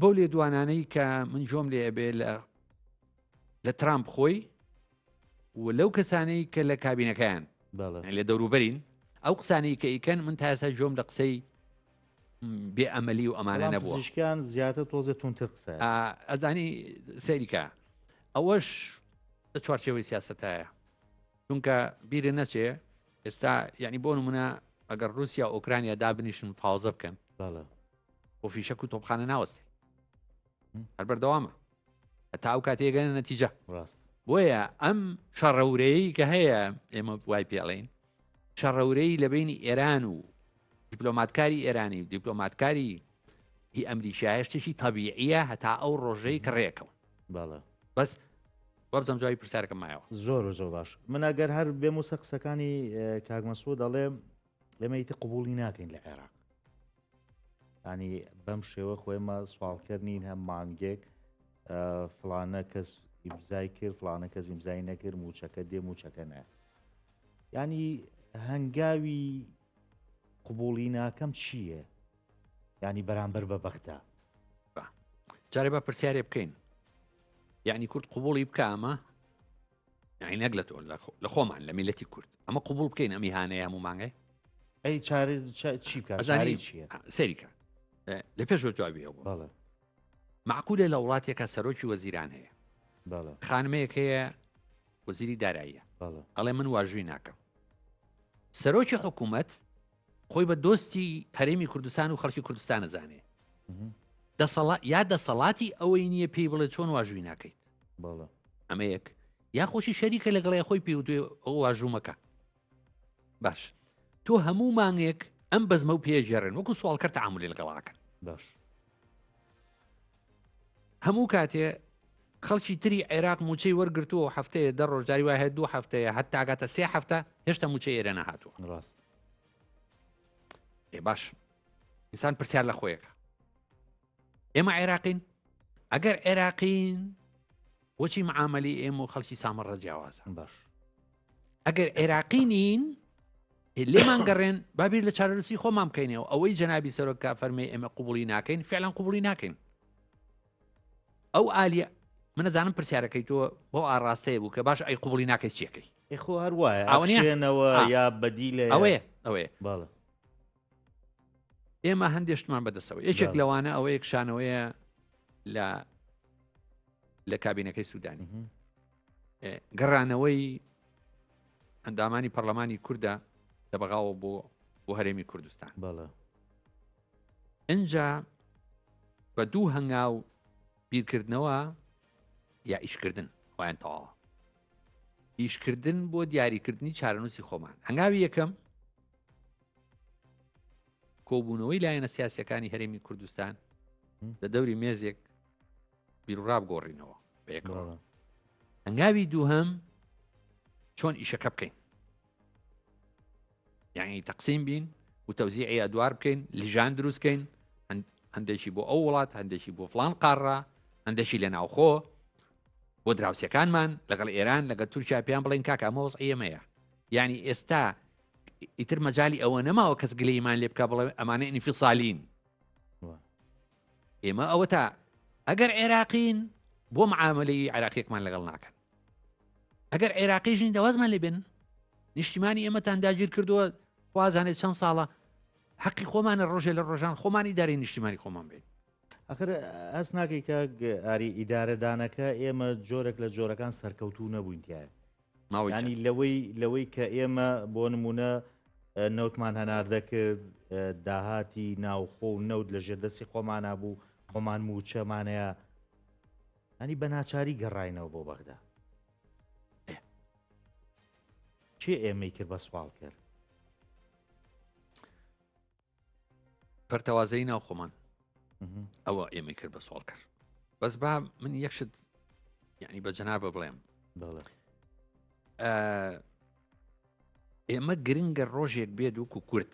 بەو لێدوانانەی کە من جۆم لێ ئەبێ لە لە ترامپ خۆی و لەو کەسانەی کە لە کابینەکەیان لە دەوروبەرین ئەو قسانەی کە ئیکەن من تا ئێستا جۆم لە قسەی بێ ئەمەلی و ئەمانە نەبووە پزیشکیان زیاتر تۆزێ تونتر قسە ئەزانی سەیریکە ئەوەش لە چوارچێوەی سیاستایە چونکە بیرە نەچێ ئێستا یعنی بۆ نمونە ئەگەر رووسیا و ئۆکرانیا دابنیشن پاوزە بکەن بۆ فیشەک و تۆپخانە ناوەستێ هەر بەردەوامە هەتا ئەو کاتێگەن نەتیجە ڕاست بۆیە ئەم شەڕەورەیە کە هەیە ئێمە وای پێڵین شەڕەورەی لە بینی ئێران و دیپلۆماتکاری ئێرانی و دیپلۆماتکاری هی ئەمریکایە شتێکی تەبیعیە هەتا ئەو ڕۆژەی کە ڕێکەوە بەڵێ بەس وابزانم جوابی پرسیارەکەم مایەوە. زۆر زۆر باش من ئەگەر هەر بێم و سەر قسەکانی کاک مەسعود ئەڵێم ئێمە ئیتر قبوڵی ناکەین لە عێراق ینی بەم شێوە خۆ ئێمە سواڵکەر نین هەم مانگێک فلانە کەس ئیمزای کرد فلانە کەس ئیمزای نەکرد موچەکە دێ موچەکە نە ینی هەنگاوی قبوڵی ناکەم چییە ینی بەرامبەر بە بەغدا جارێ بە پرسیارێ بکەین یعنی کورد قوبولی بکە ئەمە یعنی نەک لە تۆ لە خۆمان لە میلەتی کورد ئەمە قوبول بکەین ئەمی هاانەیە هەموو مانگەی ئەی چارە چی بکە ئەزانی چییە سەریکە لە پێشەوە جوابی هەبوو بەڵێ معقولە لە وڵاتێکە سەرۆکی وەزیران هەیە خانمەیەک هەیە وەزیری داراییە ئەڵێ من واژوی ناکەم سەرۆکی حکوومەت خۆی بە دۆستی هەرێمی کوردستان و خەڵکی کوردستان ئەزانێ دەسەڵات یا دەسەڵاتی ئەوەی نییە پێی بڵێ چۆن واژوی ناکەیت ئەمە یەک یا خۆشی شەریکە لەگەڵی خۆی پێوتێ ئەو واژوومەکە باش تۆ هەموو مانگێک ئەم بەزمە و پێگەڕێن وەکو سوالکەر تعاملی لەگەڵاکەن باش هەموو کاتێ خەڵکی تری عێراق موچەی وەرگتووە و هەفتەیە دە ڕۆژداری وای هەیە دوو هەفتەیە هەتاگاتە سێ هەفتە هێشتا موچەی ئێرە نەهاتووە ڕاست ئێ باش ئینسان پرسیار لە خۆیەکە ئێمە عێراقین ئەگەر عێراقین بۆچی معاملی ئێمە و خەڵکی سامەڕە جیاوازە باش ئەگەر عێراقی نین لێمان گەڕێن بابیر لە چارەنووسی خۆمان بکەینەوە ئەوەی جەنابی سەرۆک کا فەرمی ئێمە قوبولی ناکەین فعلەن قوبولی ناکەین ئەو ئالیە منەزانم پرسیارەکەی تۆ بۆ ئاراستەیە بوو کە باش ئەی قوبولی ناکەی چیەکەی خۆ هەر وایە ئەوەنەوە یا بەدیلە ئەوەیە ئەوەیە بەڵێ ئێمە هەندێشتمان بەدەستەوە یەکێک لەوانە ئەوەیە کشانەوەیە لە لە کابینەکەی سوودانی گەڕانەوەی ئەندامانی پەرلەمانی کووردە لە بەغاوە بۆ بۆ هەرێمی کوردستان بەڵێ ئینجا بە دوو هەنگاو بیرکردنەوە یا ئیشکردن خۆیان تەواوە ئیشکردن بۆ دیاریکردنی چارەنووسی خۆمان هەنگاوی یەکەم کۆبوونەوەی لایەنە سیاسەکانی هەرێمی کوردستان لە دەوری مێزێک بیرڕاب گۆڕینەوە بەیەکەوە هەنگاوی دووهەم چۆن ئیشەکە بکەین یعنی تەقسیم بین و تەوزیعی ئەدوار بکەین لیژان دروستکەین هەندێکی بۆ ئەو وڵات هەندێکی بۆ فلان قاڕە هەندێکی لە ناوخۆ. بۆ دراوسەکانمان لەگەڵ ئێران لەگەڵ تورکیا پێیان بڵێن کاکە ئەمە وەزعی ئێمەیە یعنی ئێستا ئیتر مەجای ئەوە نەماوە کەس گلەیمان لێ بکە بڵێ ئەمانە ئینفیسالین ئێمە ئەوە تا ئەگەر عێراقین بۆ معاملەی عێراقیەکمان لەگەڵ ناکەن ئەگەر عێراقی ژین دەوازمان لێ بن نیشتیمانی ئێمەتان داگیر کردووە خوازانێت چەند ساڵە حەقی خۆمانە ڕۆژێ لە ڕۆژان خۆمانی دارەی نیشتیمانی خۆمان بین ئەخر هەست ناکەی کاک ئاری ئیدارەدانەکە ئێمە جۆرێک لە جۆرەکان سەرکەوتوو نەبووین تایە ینی لەوەی لەوەی کە ئێمە بۆ نمونە نەوتمان هەناردە کرد داهاتی ناوخۆ و نەوت لە ژێر دەستی خۆمانە بوو خۆمان موچەمانەیە ئەنی بە ناچاری گەڕاینەوە بۆ بەغدا کێ ئێمەی کرد بە سوال کرد پەرتەوازەی ناو خۆمان ئەوە ئێمەی کرد بە سوالکەر بەس با من یەکشت یعنی بە جەنابە بڵێم ئێمە گرنگە ڕۆژێک بێت وەکو کورد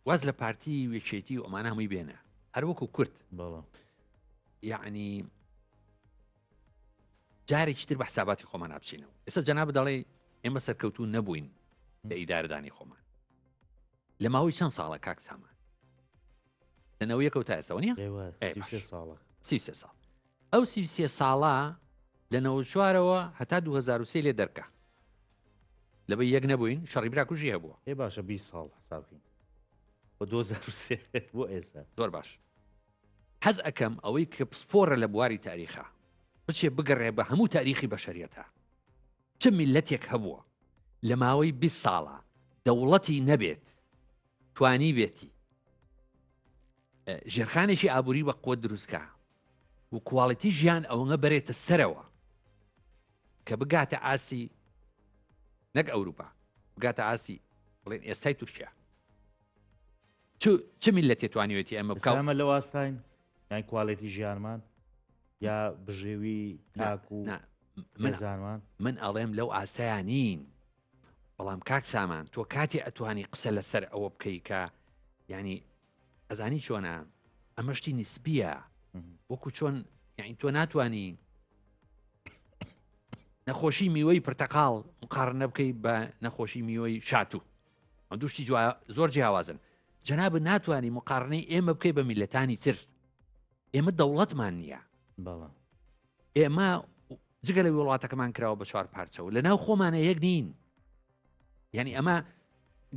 واز لە پارتی وێچێتی و ئەمانە هەمووی بێنە هەر وەکو کورد یعنی جارێکی تر بە حساباتی خۆمان بچینەوە ئێستا جەناب دەڵێ ئێمە سەرکەوتوو نەبووین لە ئیدارەدانی خۆمان لە ماوەی چەند ساڵە کاک سامان لەنەوە یەکەوە تا ئێستاوە نیە ساڵە سێ ساڵ ئەو سێ ساڵە لە نەوە چوارەوە هەتا 2023 لێ دەرکە لەبە یەک نەبووین شەڕی براکوژی هەبووە ئێ باشە 20 ساڵ حسابکەین بۆ 2023 بۆ ئێستا زۆر باش حەز ئەکەم ئەوەی کە پسپۆرە لە بواری تاریخە بچێ بگەڕێ بە هەموو تاریخی بەشەریەتە چ میللەتێک هەبووە لە ماوەی 20 ساڵە دەوڵەتی نەبێت توانیبێتی ژێرخانێکی ئابووری بە قوت دروستکە و کواڵیتی ژیان ئەوەنە بەرێتە سەرەوە کە بگاتە ئاستی نەک ئەوروپا بگاتە ئاستی بڵێن ئێستای تورکیا چ میلەتێ توانیوێتی ئەمە بکەمە لە واستاین یان کوالێتی ژیانمان یا بژێوی تاک و من من ئەڵێم لەو ئاستایان نین بەڵام کاک سامان تۆ کاتی ئەتوانی قسە لەسەر ئەوە بکەی کە ینی ئەزانی چۆنە ئەمە شتی نیسبیە وەکو چۆن یعنی تۆ ناتانی نەخۆشی میوەی پرتەقاڵ مقارنە بکەی بە نەخۆشی میوەی شاتوو ئەم دوو شتی زۆر جیاوازن جەناب ناتوانانی مقارنەی ئێمە بکەی بە میلەتانی تر ئێمە دەوڵەتمان نییە ئێمە جگە لە وڵاتەکەمان کراوە بە چوار پارچەوە لە ناو خۆمانە یەک نین یعنی ئەمە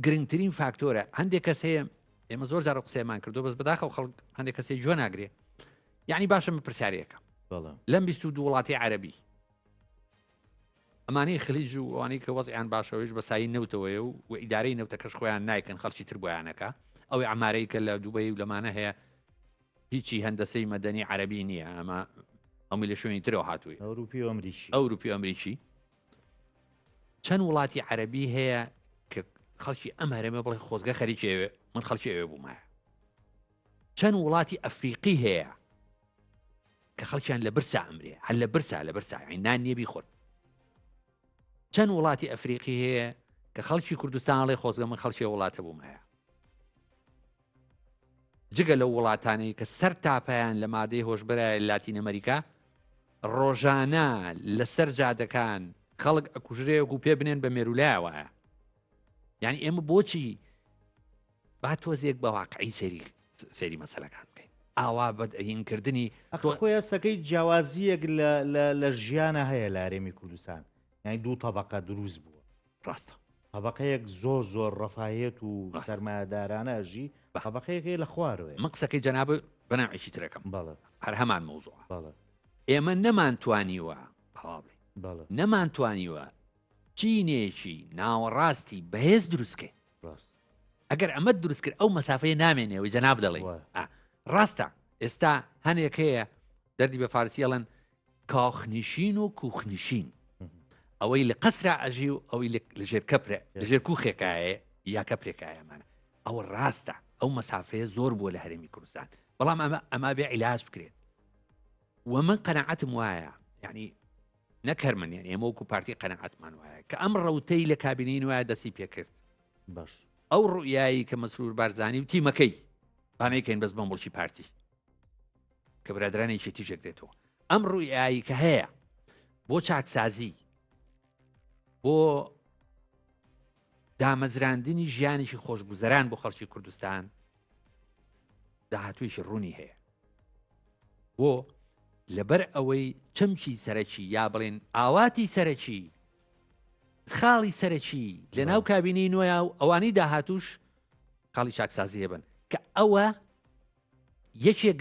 گرنگترین فاکتۆرە هەندێک کەس هەیە ئێمە زۆر جار قسەمان کردو بەس بەداخەوە خەڵک هەندێک کەسێک جوۆ ناگرێ یعنی باشە من پرسیارەکە لەم 22 وڵاتی عەربی ئەمانەی خلیج و ئەوانەی کە وەزعیان باشە ئەویش بە سایەی نەوتەوەیە و و ئیدارەی نەوتەکەش خۆیان نایکەن خەڵکی تر بۆیانەکە ئەوەی عمارەی کە لە دوبەی و لەمانە هەیە هیچی هەندەسەی مەدەنی عەربی نییە ئەمە هەمووی لە شوێنی ترەوە هاتووی ئەوروپی و ئەمریکی ئەوروپی و ئەمریکی چەند وڵاتی عەربی هەیە کە خەڵکی ئەم هەرێمە بڵێ خۆزگە خەریکی ئەوێ من خەڵکی ئەوێ بوومایە چەند وڵاتی ئەفریقی هەیە کە خەڵکیان لە برسا ئەمرێ هەر لە برسا لە برسا نان نییە بیخۆن چەند وڵاتی ئەفریقی هەیە کە خەڵکی کوردستان ڵێ خۆزگە من خەڵکی وڵاتە بووم هەیە جگە لەو وڵاتانەی کە سەر تاپیان لە مادەی هۆشبەرای لاتین ئەمریکا ڕۆژانە لەسەر جادەکان خەڵک ئەکوژرەیەک و پێ بنێن بە مێرولایە وایە یعنی ئێمە بۆچی با تۆزێک بە واقعی سەیری سەیری مەسەلەکان بکەین ئاوا بە هینکردنی ئەخ خۆی هەستەکەی جیاوازیەک لە لە لە ژیانە هەیە لە هەرێمی کوردستان یانی دوو تەبەقە دروست بووە ڕاستە تەبەقەیەک زۆر زۆر ڕەفاهیەت و سەرمایەدارانە ئەژی تەبەقەیەک هەیە لە خوارەوەیە من قسەکەی جەناب بەناوێکی ترەکەم بەڵێ هەر هەمان مەوزوع بەڵێ ئێمە نەمانتوانیوە هەواڵێ بەڵێ نەمانتوانیوە چینێکی ناوەڕاستی بەهێز دروستکەین ڕاست ئەگەر ئەمەت دروست کرد ئەو مەسافەیە نامێنێ ئەوەی جەناب دەڵێ ڕاستە ئێستا هەنێک هەیە دەردی بە فارسی ئەڵەن کاخنشین و کوخنشین ئەوەی لە قەسرا ئەژی و ئەوەی لەژێر کەپرە لەژێر کوخێکایە یا کەپرێکایەمانە ئەوە ڕاستە ئەو مەسافەیە زۆر بووە لە هەرێمی کوردستان بەڵام ئەمە ئەما بێ عیلاج بکرێت و من قەنەعەتم وایە یعنی نەک هەر من یان ئێمە وەکو پارتی قەنەعەتمان وایە کە ئەم ڕەوتەی لە کابینەی نوایە دەستی پێکرد باش ئەو ڕوئیایی کە مەسرور بارزانی و تیمەکەی بانەیکەین بەس بە مڵکی پارتی کە برادرانێکی تیژێک دێتەوە ئەم ڕوئیایی کە هەیە بۆ چاکسازی بۆ دامەزراندنی ژیانێکی خۆشگوزەران بۆ خەڵکی کوردستان داهاتوویەکی ڕوونی هەیە بۆ لەبەر ئەوەی چەمکی سەرەکی یا بڵێن ئاواتی سەرەکی خاڵی سەرەکی لە ناو کابینەی نوێیا و ئەوانەی داهاتوش خاڵی چاکسازی هەبن کە ئەوە یەکێک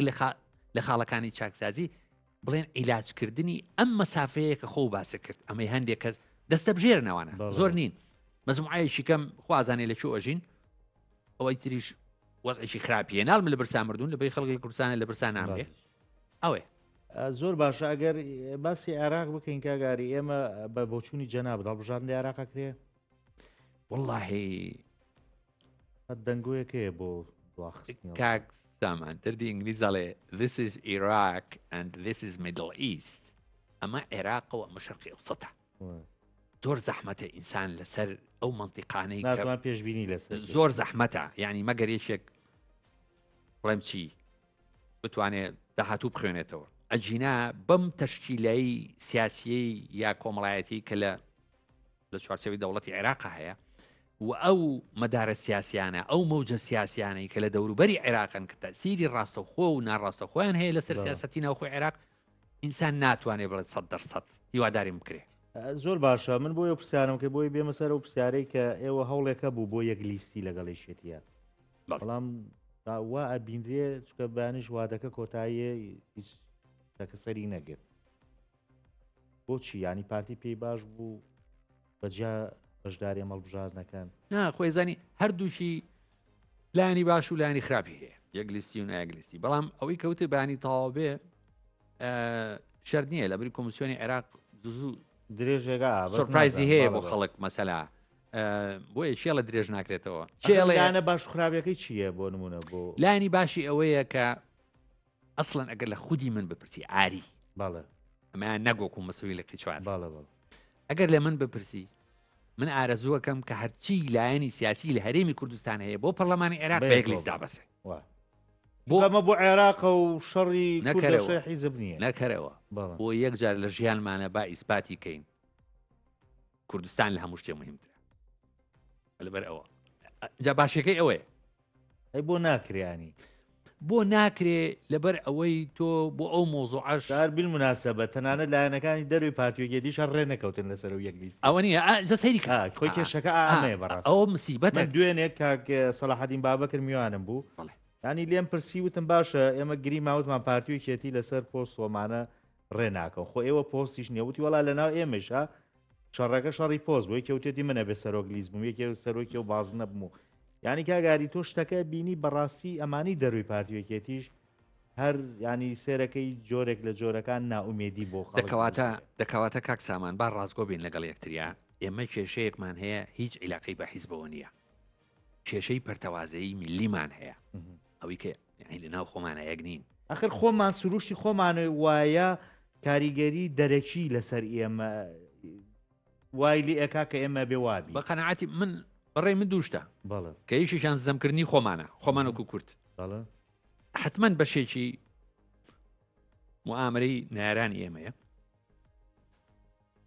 لە خاڵەکانی چاکسازی بڵێن عیلاجکردنی ئەم مەسافەیە کە خۆ باسە کرد ئەمەی هەندێک کەس دەستە بژێرنەوانە زۆر نین مەزموعەیەکی کەم خوازانێ لە چۆ ئەژین ئەوەی تریش وەزعێکی خراپیە ناڵم لە برسا مردوون لە بەی خەڵک لە کوردستانە لە برسا نامرێ ئەوێ زۆر باشە ئەگەر باسی عێراق بکەین کاگاری ئێمە بە بۆچوونی جەناب هەڵبژاردن لە عێراق کرێ واللهی دەنگۆیەک هەیە بۆ دواخستنی کاک سامان دەردی ئینگلیز ئەڵێ This is Iraq and this is Middle East ئەمە عێراقە و ئەمە شەرقی ئەوسەتە زۆر زەحمەتە ئینسان لەسەر ئەو مەنتیقانەی کە ناتوان پێشبینی لەسەر زۆر زەحمەتە یعنی مەگەر یەکێک بڵێم چی بتوانێت داهاتوو بخوێنێتەوە ئەگینا بەم تەشکیلایی سیاسیەی یا کۆمەڵایەتی کە لە لە چوارچێوەی دەوڵەتی عێراق هەیە و ئەو مەدارە سیاسیانە ئەو مەوجە سیاسیانەی کە لە دەوروبەری عێراقن کە تەسیری ڕاستەوخۆ و ناڕاستەخۆیان هەیە لەسەر سیاسەتی ناوخۆی عێراق ئینسان ناتوانێت بڵێت سە دەرسەد هیواداریم بکرێ. زۆر باشە من بۆیە پرسیارم کە بۆی بێمە سەر ئەو پرسیارەی کە ئێوە هەوڵێکە بوو بۆ یەک لیستی لەگەڵ یەکێتیە بەڵام وا ئەبینرێ چکە بەیانیش وادەکە کۆتاییە هیچ شتەکە سەری نەگرت بۆچی ینی پارتی پێی باش بوو بەجیا بەشداری ئەم هەڵبژاردنەکەن نا خۆی زانی هەردووکی لایەنی باش و لایەنی خراپی هەیە یەک لیستی و نایەک لیستی بەڵام ئەوەی کەوتە بانی تەواو بێ شەرت نییە لە بری کۆمیسیۆنی عێراق زوو درێژێگا سۆرپرایزی هەیە بۆ خەڵک مەسەلا بۆیە شێڵە درێژ ناکرێتەوە چێڵیانە باش خراپەکەی چییە بۆ نمونە بۆ لایەنی باشی ئەوەیە کە ئەسڵەن ئەگەر لە خودی من بپرسی ئاری بەڵێ ئەمەیان نەک وەکو مەسەوی لقی چوار بەڵێ بەڵێ ئەگەر لە من بپرسی من ئارەزووەکەم کە هەرچی لایەنی سیاسی لە هەرێمی کوردستان هەیە بۆ پەرلەمانی عێراق بە یەک لیست دابەسێ وا بۆ ئەمە بۆ عێراقە و شەڕی نەکەرەوە. کوردە حیزب نییە نەکەرەوە بەڵێ بۆ یەک جار لە ژیانمانە با ئیسپاتی کەین کوردستان لە هەموو شتێ مهمترە لەبەر ئەوە جا باشەکەی ئەوەیە ئەی بۆ ناکرێ ینی؟ بۆ ناکرێ لەبەر ئەوەی تۆ بۆ ئەو مۆزوعەش شار بالمناسبە تەنانەت لایەنەکانی دەروی پارتی و یەکێتیش هەر ڕێ نەکەوتن لەسەر ئەو یەک لیستی ئەوە نییە ئا، جا سەیری کە ئا، خۆی کێشەکە ئا ئەمەیە بەڕاستی ئەوە مسیبەتە من دوێنێ کاک سەلاحەدین بابەکر میوانم بوو بەڵێ. ینی لێم پرسی وتم باشە ئێمە گری ماوتمان پارتی و یەکێتی لەسەر پۆست وەمانە ڕێ ناکەن خۆ ئێوە پۆستیش نییە وتی وەڵا لەناو ئێمەشا شەڕەکە شەڕی پۆست بوو یەکێ وتێتی من ئەبێ سەرۆک لیست بووم یەکێ سەرۆکی و بازنە بم و یعنی کاگاری تۆ شتەکە بینی بەڕاستی ئەمانی دەروی پارتی و یەکێتیش هەر ینی سێرەکەی جۆرێک لە جۆرەکان ناومێدی بۆ خەڵک دەکەواتە دروست دەکات. دەکەواتە کاک سامان با ڕاستگۆ بین لەگەڵ یەکتریا ئێمە کێشەیەکمان هەیە هیچ عیلاقەی بە حیزبەوە نییە کێشەی پەرتەوازەیی میللیمان هەیە ئەوەی کە یعنی لە ناو خۆمانە یەک نین. ئەخر خۆمان سروشتی خۆمان وایە کاریگەری دەرەکی لەسەر ئێمە وای لێ ئەکا کە ئێمە بێ وابی. بە قەناعەتی من بەڕێی من دوو شتە بەڵێ. کە یەکێکیان زەمکردنی خۆمانە خۆمان وەکو کورد. بەڵێ. حتمما بەشێکی موئامەرەی نەیارانی ئێمەیە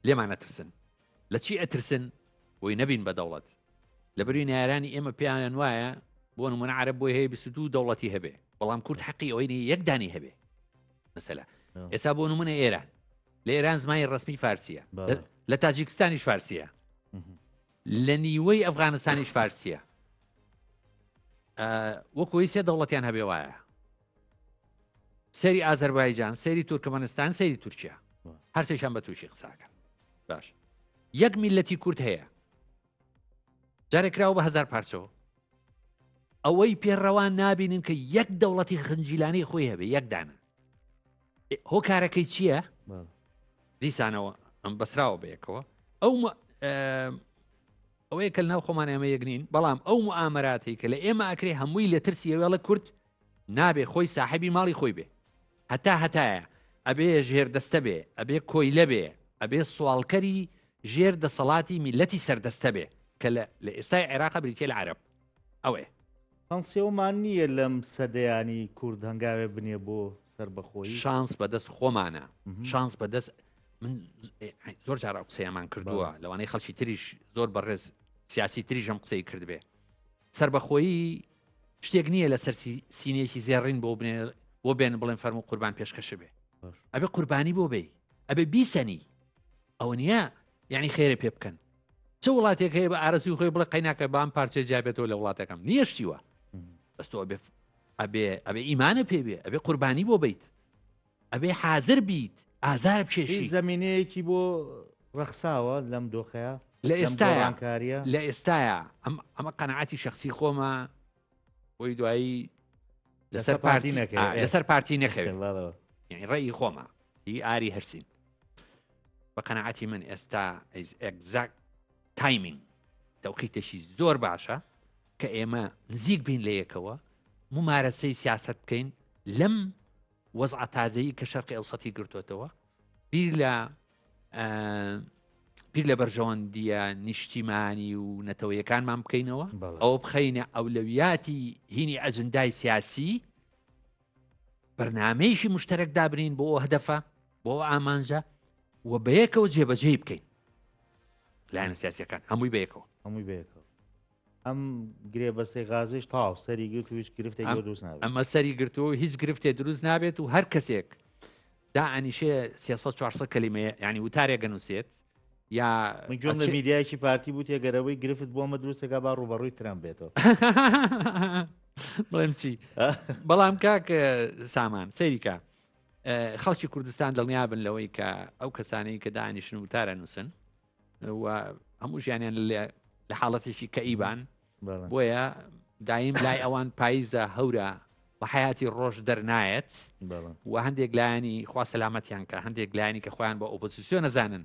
لێمان ئەترسن لە چی ئەترسن بۆی نەبین بە دەوڵەت لەبەروی نارانی ئێمە پێیان وایە بۆ نمونە عرب بۆی هەیە 22 دەوڵەتی هەبێ بەڵام کورد حەقی ئەوەی نیە یەک دانی هەبێ مەسەلا ئێستا بۆ نمونە ئێران لە ئێران زمانی ڕسمی فارسیە لە تاجیکستانیش فارسیە لە نیوەی ئەفغانستانیش فارسیە وەکوی سێ دەوڵەتیان هەبێ وایە سەیری ئازەربایجان سەیری تورکمەنستان سەیری تورکیا هەرسێکیان بە تووشی قساکەن باش یەک میلەتی کورد هەیە جارێک کراوە بە هزار پارچەوە ئەوەی پێڕەوان نابینن کە یەک دەوڵەتی خنجیلانی خۆی هەبێ یەک دانە هۆکارەکەی چییە؟ دیسانەوە ئەم بەسراوە بەیەکەوە ئەو ئەوەیە کە ناو خۆمان ئێمە یەک نین بەڵام ئەو موئامەراتەی کە لە ئێمە ئەکرێ هەمووی لە ترسی ئەوێڵە کورد نابێ خۆی ساحێبی ماڵی خۆی بێ هەتا هەتایە ئەبێ ژێردەستە بێ ئەبێ کۆیلە بێ ئەبێ سواڵکەری ژێر دەسەڵاتی میلەتی سەردەستە بێ کە لە ئێستای عێراقە بریتە لە عەرەب ئەوەیە. شانسێومان نییە لەم سەدەیانی کورد هەنگاوێ بنێ بۆ سەربەخۆیی. شانس بەدەست خۆمانە شانس بەدەست. من زۆر جارا قسەیەمان کردووە لەوانەیە خەڵکی تریش زۆر بەڕێز سیاسی تریژم قسەی کردبێ سربەخۆیی شتێک نییە لەسەر سینێکی زێڕین بۆ بنێ بۆ بێن بڵێن فەرمو قوربان پێشکەشە بێ ئەبێ قوربانی بۆ بێ ئەبێ بیسەنی ئەوە نییە یعنی خێرە پێ بکەن چ وڵاتێک هەیە بە ئارەزوی خۆی بڵێ قەیناکە بام پارچە جیابێتەوە لە وڵاتەکەم نییە شتیوە بەس تۆ ئەبێ ئەبێ ئەبێ ئیمانە پێ بێ ئەبێ قوربانی بۆ بیت ئەبێ حاضر بیت ئازار بچێشی زمینەیەکی بۆ ڕەخساوە لەم دۆخەیە لە ئێستایا لە ئێستایا ئەم ئەمە قەنەعاتی شخصی خۆمە بۆی دوایی لەسەر پارتی لەسەر پارتی نەکەوێت یعنی ڕێی خۆمە هی ئاری هەرسین بە قەنەعاتی من ئێستا exact timing تەوقیتێکی زۆر باشە کە ئێمە نزیک بین لە یەکەوە ممارەسەی سیاست بکەین لەم وەزعە تازەیی کە شەرقی ئەوسەتی گرتوێتەوە بیر لە بیر لە بەرژەوەندیە نیشتیمانی و نەتەوەیەکانمان بکەینەوە ئەوە بخەینە ئەولەویاتی هینی ئەجندای سیاسی بەرنمەیەکی مشتەرەک دابنین بۆ هەدەفە بۆ ئامانجە و بەیەکەوە جێبەجێی بکەین لایەنە سیاسەکان هەمووی بەیەکەوە هەمووی بەیەکەوە ئەم گرێبەستەی غازیش تەواو سەری گرت و هیچ گرفتێک بۆ دروست نابێت. ئەمە سەری گرتووە و هیچ گرفتێ دروست نابێت و هەر کەسێک دا ئەنیشێ 300 400 کەلیمەیە یعنی وتارێک گەنووسێت یا من گوێم لە میدیایەکی پارتی بوو تێگەرەوەی گرفت بۆ ئەمە دروستەکە با ڕووبەڕووی ترەمپ بێتەوە. بڵێم چی بەڵام کاک سامان سەیریکە خەڵکی کوردستان دڵنیابن لەوەی کە ئەو کەسانەی کە دانیشن وتارە نووسن و هەموو ژیانیان لە حاڵەتێکی کەئیبان بۆیە دایم لای ئەوان پاییزە هەورە بە حیاتی ڕۆژ دەرنایەت و هەندێک لایەنی خوا سەلامەتیان کە هەندێک لایەنی کە خۆیان بە ئۆپۆزیسیۆن نەزانن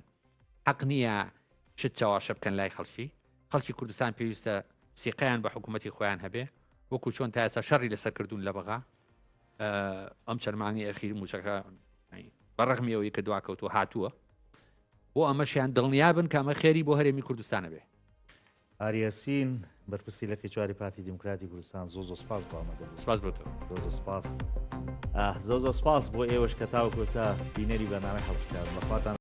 حەق نییە شت چاواشە بکەن لای خەڵکی خەڵکی کوردستان پێویستە سیقیان بە حکوومەتتی خۆیان هەبێ وەکو چۆن تا ئێستا شەڕی لەسەر کردوون لە بەغا ئەم چەرمانی ئەخیر موچەکە بەڕغمیەوەی کە دواکەوتو هاتووە بۆ ئەمەشیان دڵنیابن کە ئەمە خێری بۆ هەرێمی کوردستانە بێ. ئاریەسین بەرپرسی لقی چواری پارتی دیموکراتی کوردستان زۆ زۆ سپاس بۆ ئامادەبوون. سپاس بۆ تۆ. زۆ زۆ سپاس. زۆ زۆ سپاس بۆ ئێوەش کە تاوەکو ئێستا بینەری بەرنامەی هەڵپرسیارن. بەخواتان.